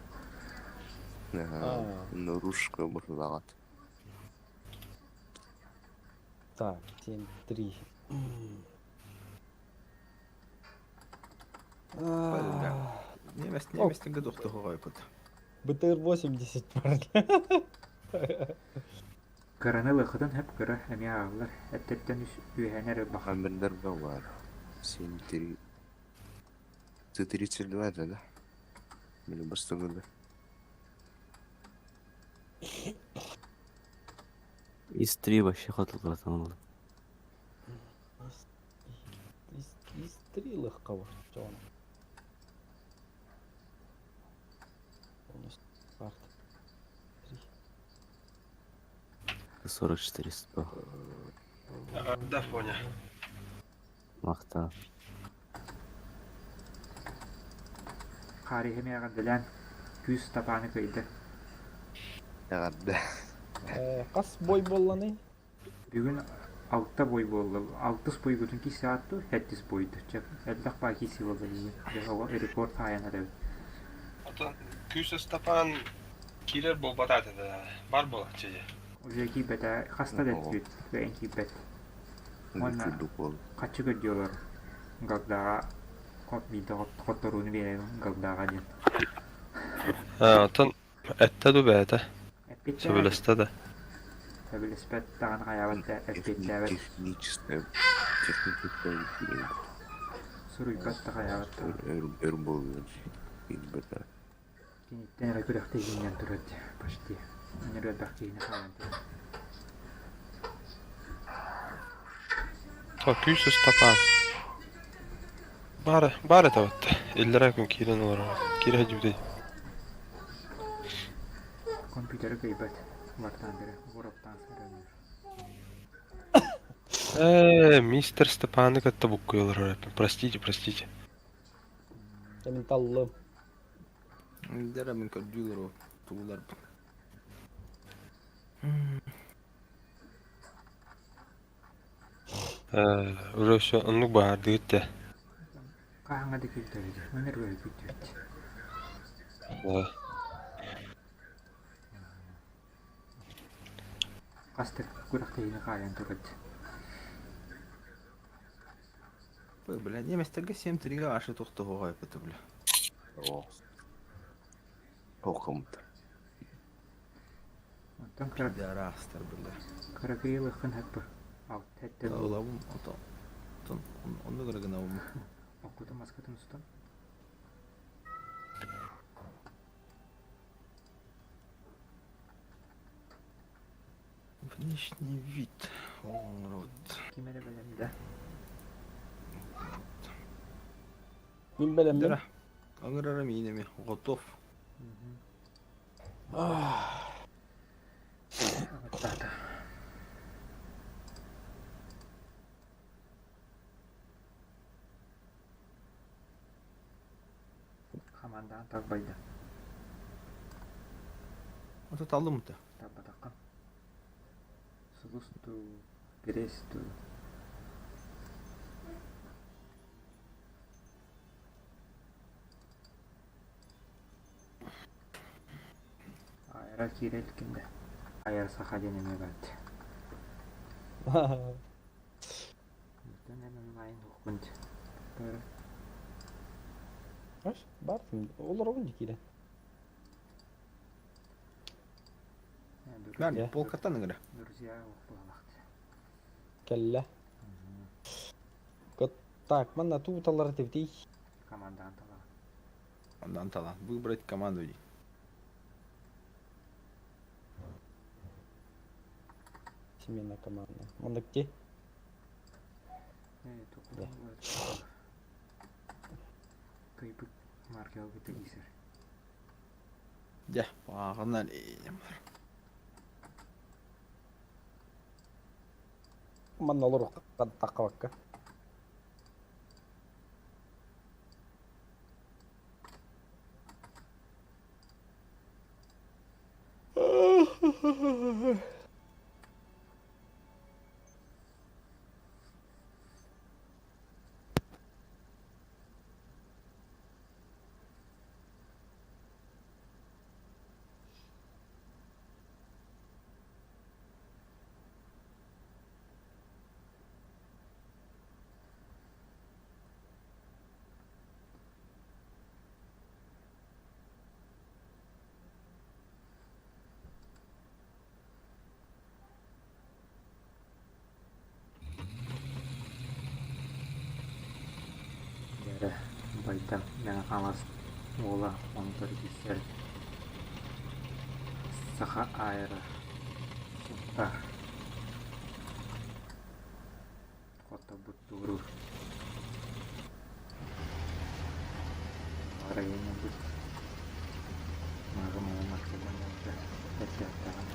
Наружка быһылаҕат. Так, 7-3. Немец, немецтинге дохтоһоҕойпут. БТР-80 парни. Кыраны ылыаххытын сөп кыра эмиэ ааҕыллар. Эттэртэн үс үөһэни эрэ баха. Хаммердерга бар. 7-3. Т-32 это, да? Или бастыгы Из три вообще хотылгатан oldu. Из три легкого. Чоно. Карта. 44 100. Да, понял. Махта. Хаарыһы эмиэ күүс тапааны кыйды. Эҕэрдэ. Хас бой буолланый? Бүгүн алта бой буолла. Алтыс бойгутун киси аатту, хэттис бойду. Чэ, элбэх баа киси буолла бүгүн. Дьэ, оҕо рекорд хаайан эрэбит. Отон Күүс Ыстапаан киирэр буолбатаат этэ. Бар буолааччы дии. Уже киирбэтэ, хаста да эттибит, кыайан киирбэт. Уонна Күрдүк буол. хаччы көрдүөлөр Галдаҕа хот биирдэ хотторууну биэрэбин Галдаҕа диэн. Отон эттэ ду бэйэтэ. Эппиттээбэт. Сөбүлэстэ да. Сөбүлэспэт даҕаны хайаабат да эппиэттээбэт. Техническое техническое Суруйбат да хайаабат да. өр буолуон киирбэтэ. Киниттэн эрэ күрэхтэһииннэн турар дии почти. Өнөр элбэх киһини хаалан турар. То Күүс Ыстапаан. Баар, баар этэ батта. Иллэрээ күн киирэн олорор. Киирэ сылдьыбытай. Компьютеры кыайбат. Вартандеры уроктаан сырыылыыр. Мистер Степаны кытта буккуй олорор эппин. Простите, простите. Мин таллым. Дэрэ мин көрдүүлэр тууларбын. Уже все оннук баардыгыт те. Хаһаҥа да күүттэбит. Өнөр күүттүбүт. Да. Хас да күрэхтэһиини хаайан турар. Бля, немецтерге 7-3-ге ашы тохтоһуоҕа эппитэ, бля. О. Тохымт. Онтон кыра Пидорастар, бля. кыракый ылыаххын сөп алта эттэ дуу. Ылабым, ото. Отон онну гына гынабым. Оккутун маскатын устан. Внешний вид. Рот. Ким эрэ бэлэм да. Мин бэлэммин. Дара. Аңырара миинеми. Готов. Аттаата. Хамандаан тарбайда. Ото таллым та. Тарбатахха. Сулус дуу, Гресь дуу. Аэра киирэ иликкин да. Айар саха диэн эмиэ баар Бүтүн эн онлайн уһуккун дии. Аш, бар олоробун дии киирэн. Бәр, полкаттан ыңыра. Друзья уһук Кэллэ. Так, манна тууталлар этибитий. Командаан талаан. Командаан талаан. Выбрать команду дии. Смена команды. Манна где? Кыйбыт маркел быты исер. Дьэ, погнали. Манна олорук таққабакка. Дьэ, байдам Мэҥэ Хаҥалас уола онтор киирсэр Саха аэро Сунтаар Хотторбут туоруур Районнарбыт мааҕы маҥан маркаларга бэртээхтэҕин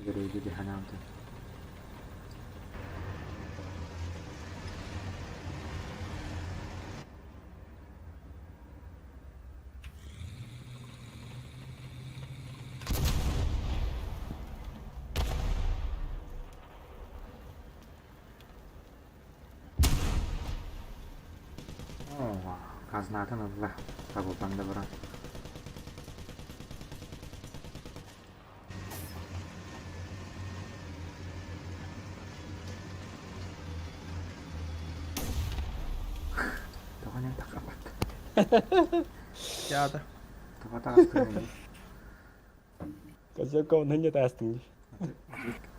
Өлөрөйдү дии санаабытым. Оо, хазнатын ылла, табыллан да баран. Тоҕо нэн таххаппат. Театр. Тоҕо таҕыстыҥ Козяков не таастыҥ.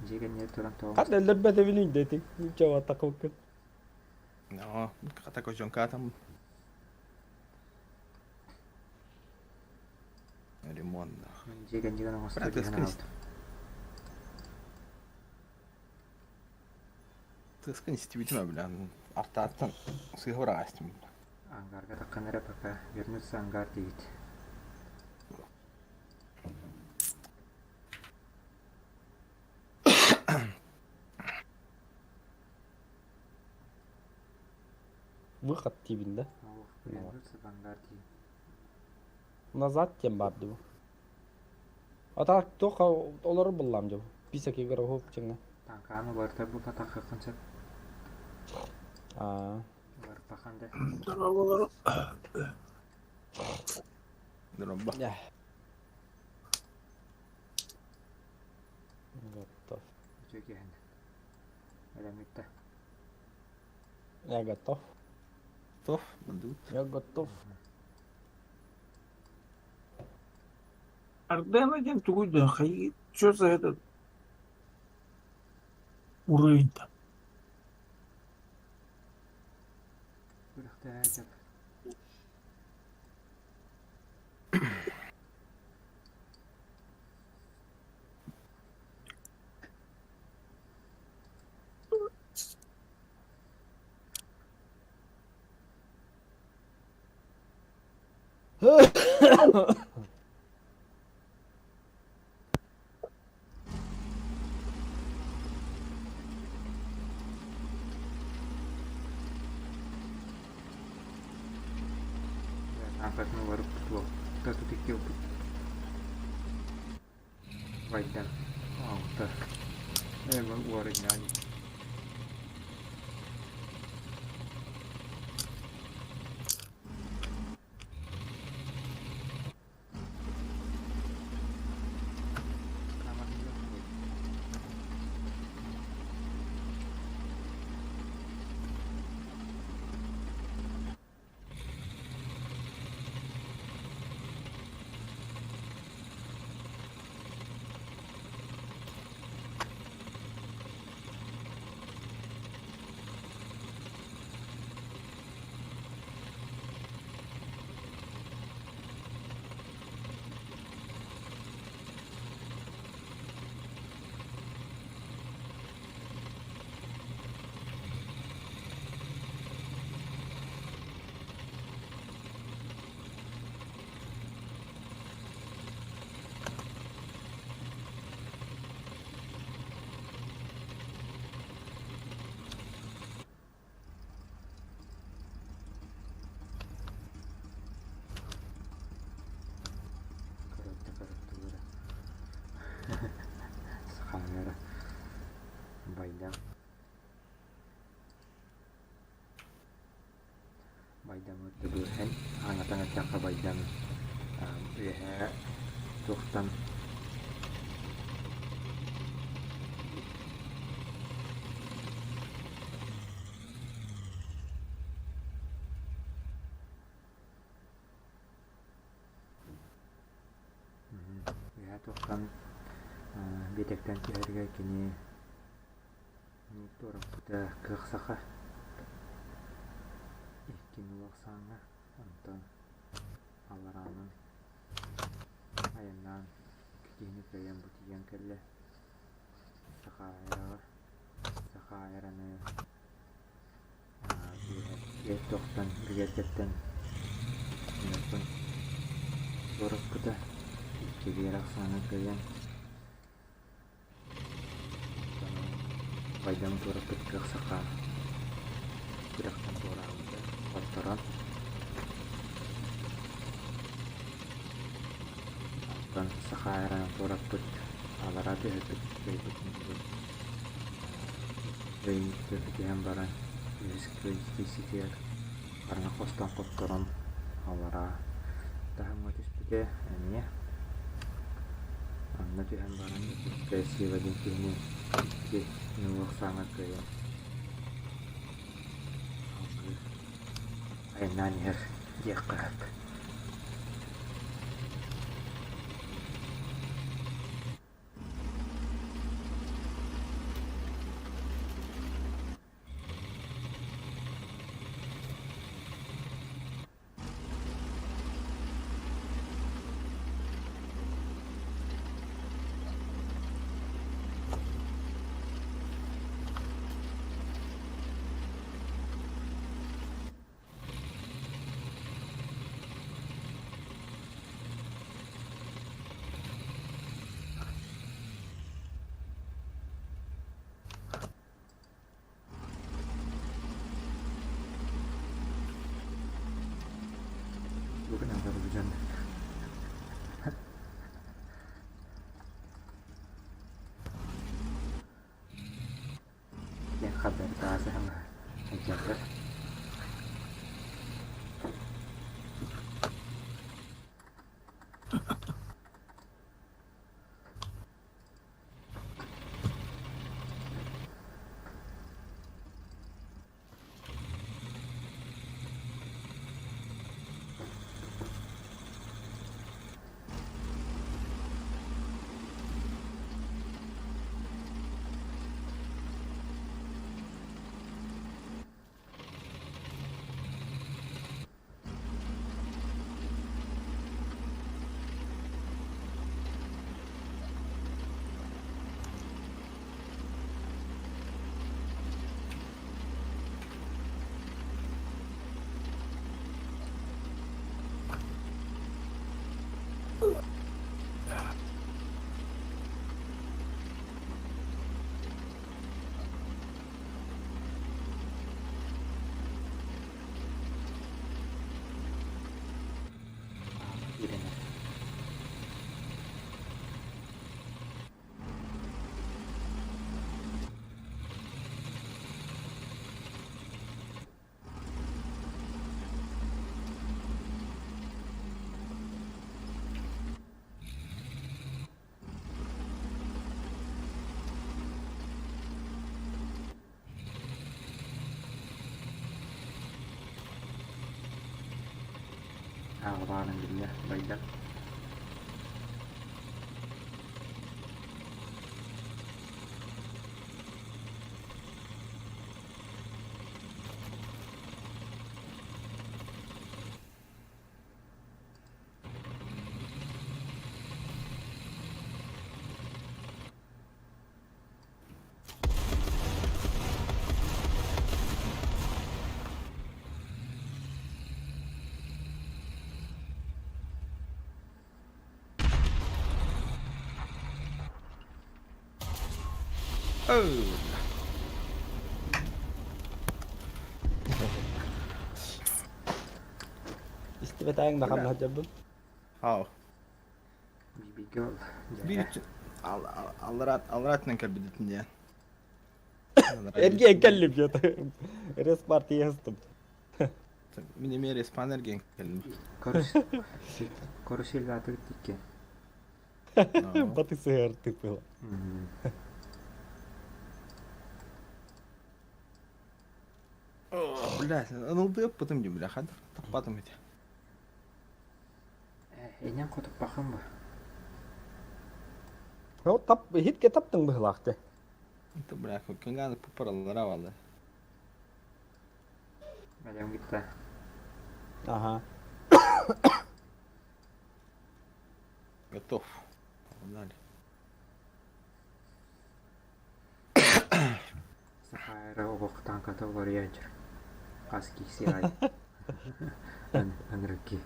Дьиэ кэннигэр туран тоҕо Хат өллөрбөтөбүн үндэтиҥ. Чаваттакылкын. Но, хата козенкатам. Ремонт. Дьиэ кэннигэр оҥостор диэн аҕалбытым. Тыаскын истибитим бля. Артааттан сыыһа быраҕаастым. Ангарга таххан эрэ пока вернуться ангар диэбит. Выход диибин да? Вернуться в ангар дии. Назад диэн баар дуу? А так туох олорор буллаам дьэ. Список игроков чиҥҥэ. Таҥкааны уларыта булбатаххын сөп. Аа. Уларыппахан да. Дурба. Готов. Үчүгэй киһин. Элэммиттэ. Я готов. Готов? Мандут. Я готов. Ардена диэн тугуй да, хайыы, что за этот уровень-то? Күрэхтэһэ сөп. Таҥкатын уларыппыт уол. Тату икки ылбыт. Вайдан. Алта. Эва уорунньаан. Коротто короттулара. Сахалара. Байдам. Байдам өттүгүһэн аҥатан эттэххэ Байдам үөһээ туохтан Үөһээ туохтан биэтэктэн түһэригэр кини туораппыта кыах саха икки нуол ахсааҥҥа онтон аллараанан айаннаан киһини кыайан бу тиийэн кэллэ Саха аэроҕа Саха аэроны үөһэ туохтан бигэргэттэн туораппыта икки биир ахсааны кыайан Байдам туораппыт кыах саха күрэхтэн туораабыта хотторон Оттон саха аэронан туораппыт аллараа түһэрбит кыайбытын түһэн баран үһүс кыайыытыгар хараҥа хостон хотторон аллараа таһымҥа түспүтэ эмиэ Онно түһэн баран красиво диэн киһини икки ньуох саҥа кыайан айаннаан иһэр. диэххэ сөп. Бүгүн алар дьон Диэн хардарыта ааһан сылдьаллар. Ирина. Аҕабаанын биллэ байда. Oh. Истибэтээҥ да ханна сылдьарбын. Ау. Бибигол. Биир аллараатынан кэлбитин диэн. Эргиэн кэллим дьэ. Респартия ыстым. Мин эмиэ респан эргиэн кэллим. Карусель атыгыт икки. Баты сыһар тыпыла. Бля, ынылдыаппытым дии, бля, ханна таппатым ити. Инэн хотуппахым бу. Ол тап иһитке таптың быһылаахты. Это, бля, кынганы пупараллара валла. Бэлэм гитта. Ага. Готов. Погнали. Сахара оҕохтаан ката олоруйаачыр. Хас киси ай. Анрыки.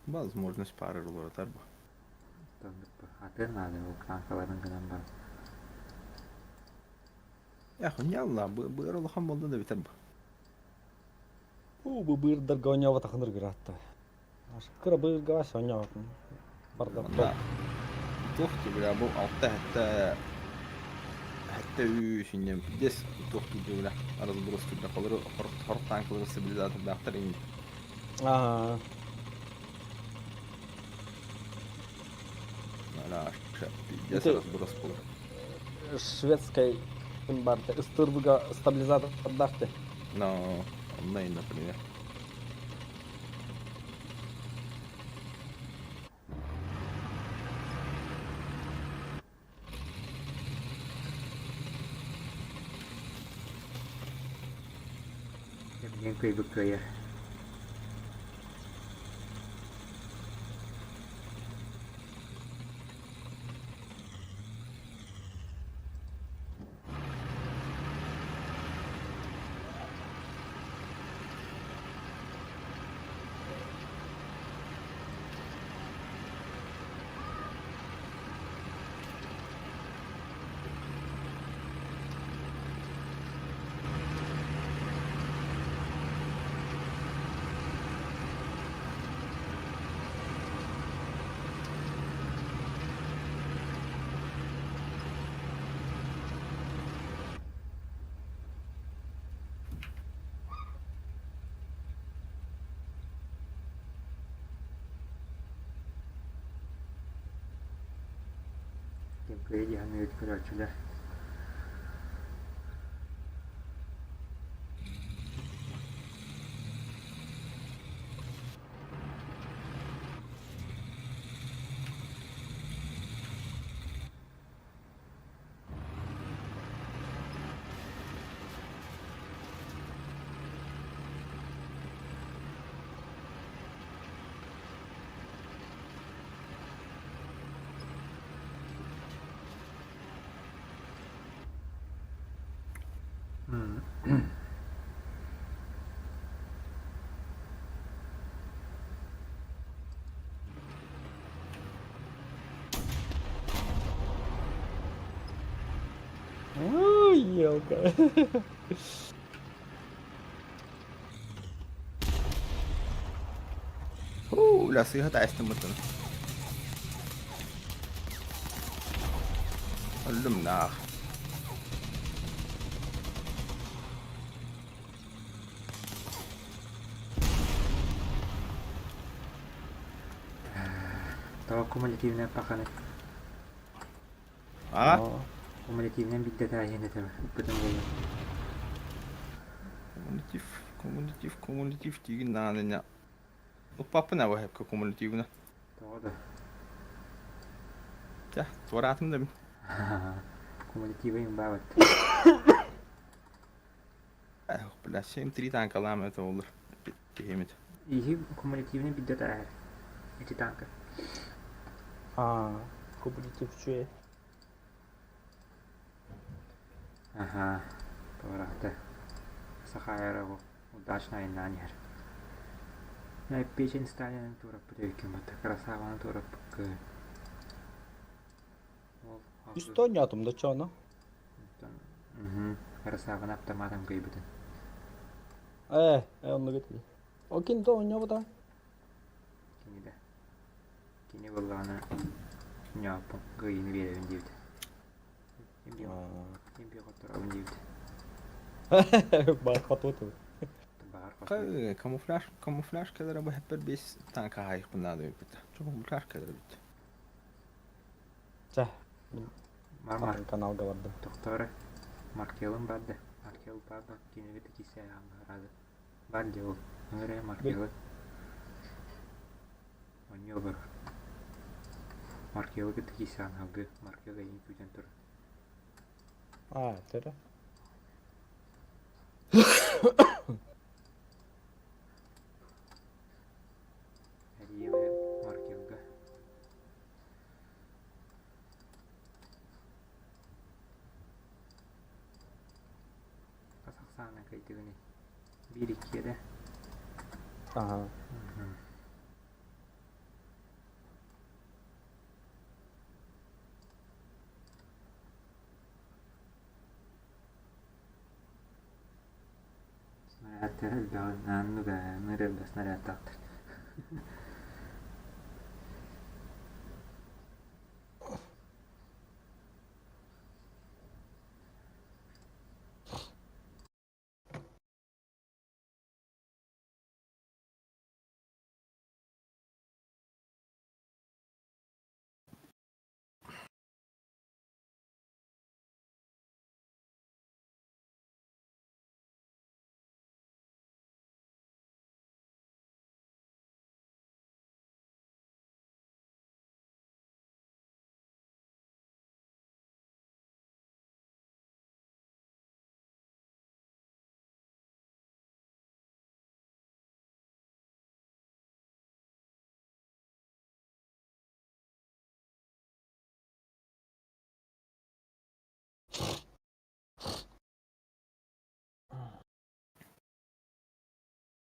Возможность пары уларытар бу. Атын наада ол танкаларын гынан бар. Эх, не алла, быар улахан болду да битер бу. Уу бу быырдарга оонньообатахыныр ыраатта. Кыра быырга оонньообатым. Бардар Да. Туох ти бля, бу алта хэтте хэтте үсүннем пиздец туох ти бля разброс бля холору хор танкалары стабилизатордаахтар инди. Аа. Ана пиздец Это- разброс болар. Шведскай Бар ыстырбыга стабилизатордаах. Но, онлайн, например. Диэн кыайбыт кыайар. Ким кыайа диэн көрөөччүлэр. Ой, елка. Фу, ля, сыга тайстым бутын. Öldüm nah. Того кумулятивная паханы. А? Кумулятивная бидде тайхин этем. Бүтүн болду. Кумулятив, кумулятив, кумулятив деген наны. Упапына бу хепке кумулятивна. Того да. Тя, туаратым да. Кумулятивы им бабат. Бля, 7-3 танка лам это olur. Кемит. Ихи кумулятивный бидде тайхин. Эти танка. А, кумулятив чуе. Ага. Туарахта. Сахайра удачно и нанер. Я печень Сталина тура путевким, красава тура к. Үстон ятым да чана. Угу. Красава автоматом кайбытын. Онны кетти. О кин то ойноо бата. Кини да. Кини болланы няпын гыйын беребин дейбит. Имби которабын дейбит. Бар хатуты. Камуфляж, камуфляж келер бу хеппер бес танка хайх буннады бит. Чо камуфляж келер бит. Ча. Мармар каналга барды. Докторы Маркелым барды. Маркел баба кинеге текисе аңарады. Бар де ол. Ыңыры Маркелы. Оньо бар. Маркелы текисе аңалды. Маркел ең күтен тұр. А, тере. Әрие Маркелга. Казахстанна кайтыгыны. Бир иккеде. Ага. Снарядтар элбэҕин нырылда снарядтаахтар.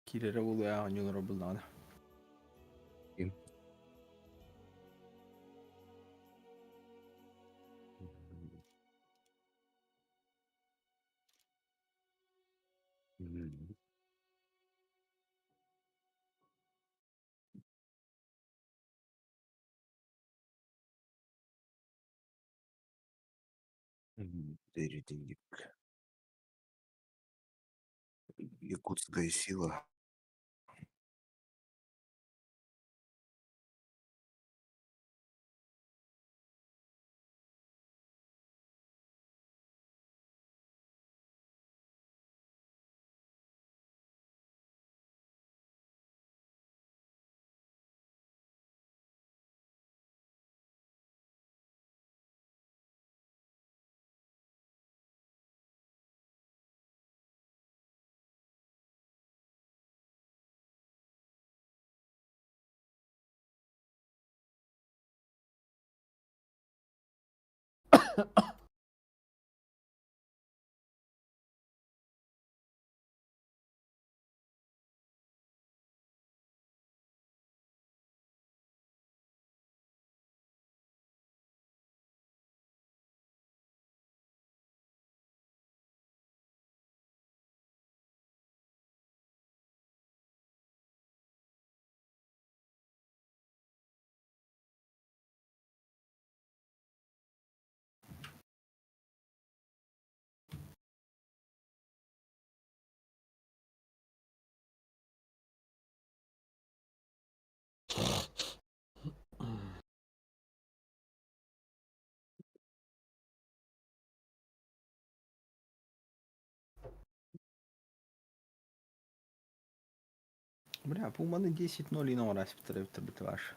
Киирэрэ буолуо оонньуулара буллаҕына. Ким? Передник. Якутская сила. Бля, Пуманы 10-0 ино раз ваш.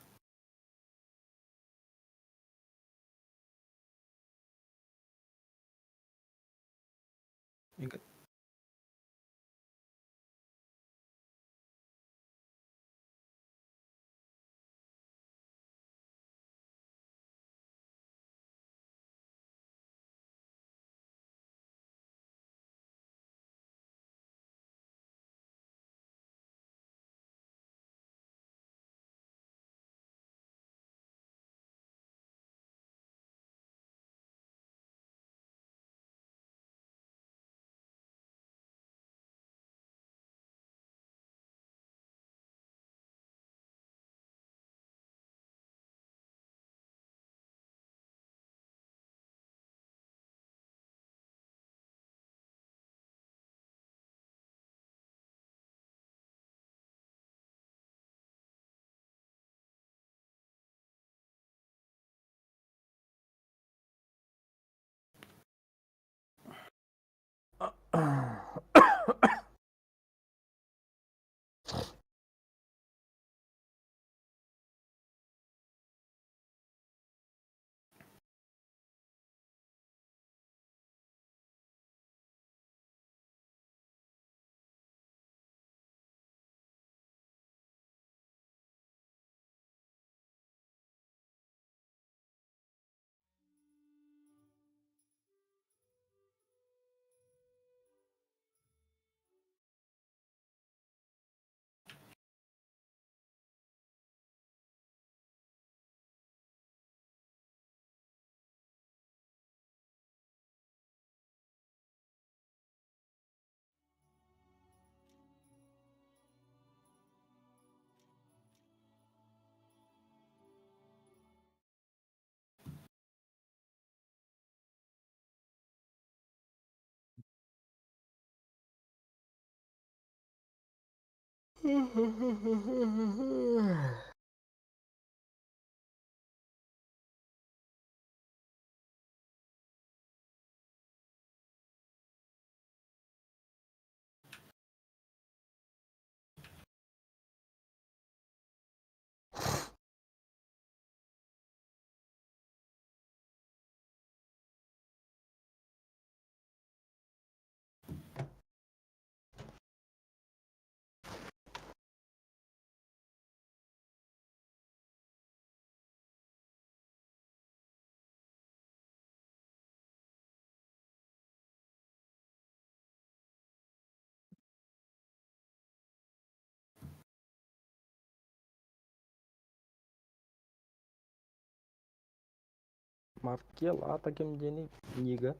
Маркел аата ким диэний Нига?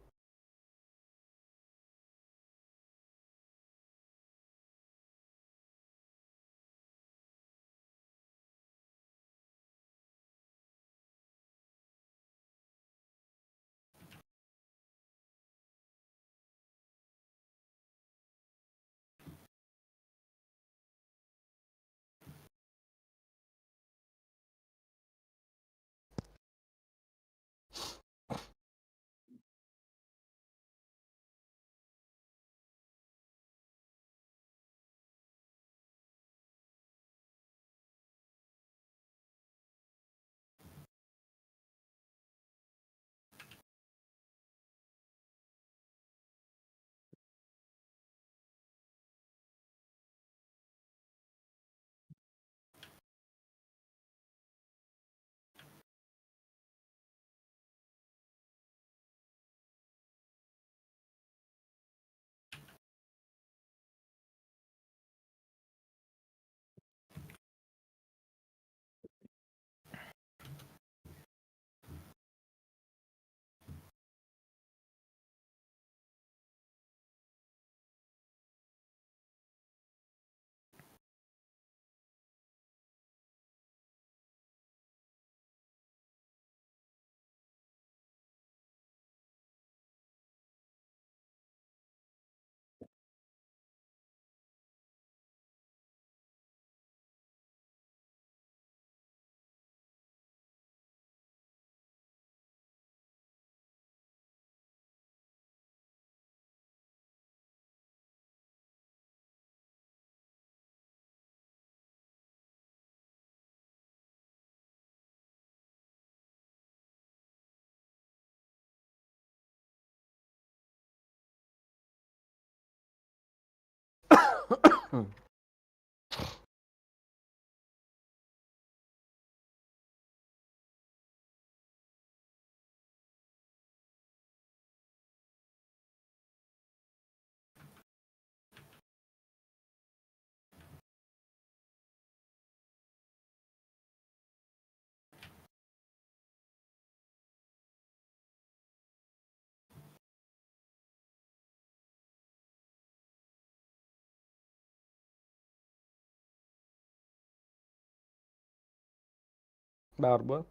Баар буо.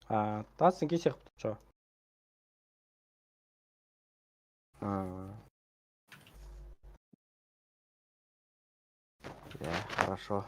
А, тас кисех чо. А. Да, хорошо.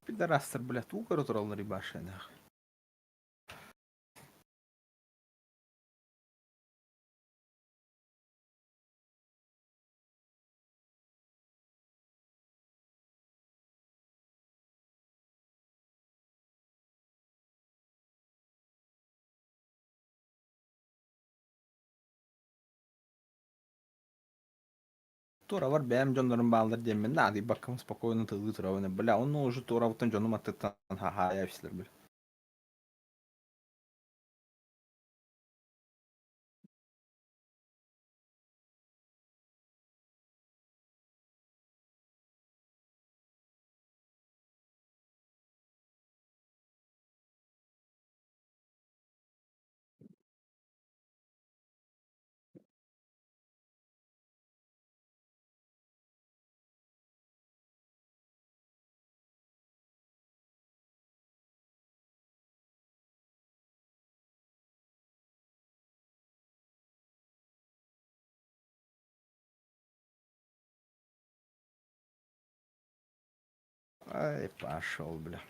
Пидорастар, блядь, тугу тураллар ебаши, нахуй. Тура бар бэйэм дьоннорум бааллар диэммин наадыйбаккам спокойно тылыы турабын бля онно уже туорабыттан дьонум аттыттан хаһаайа эбислэр бля. Ай, пошел, бля.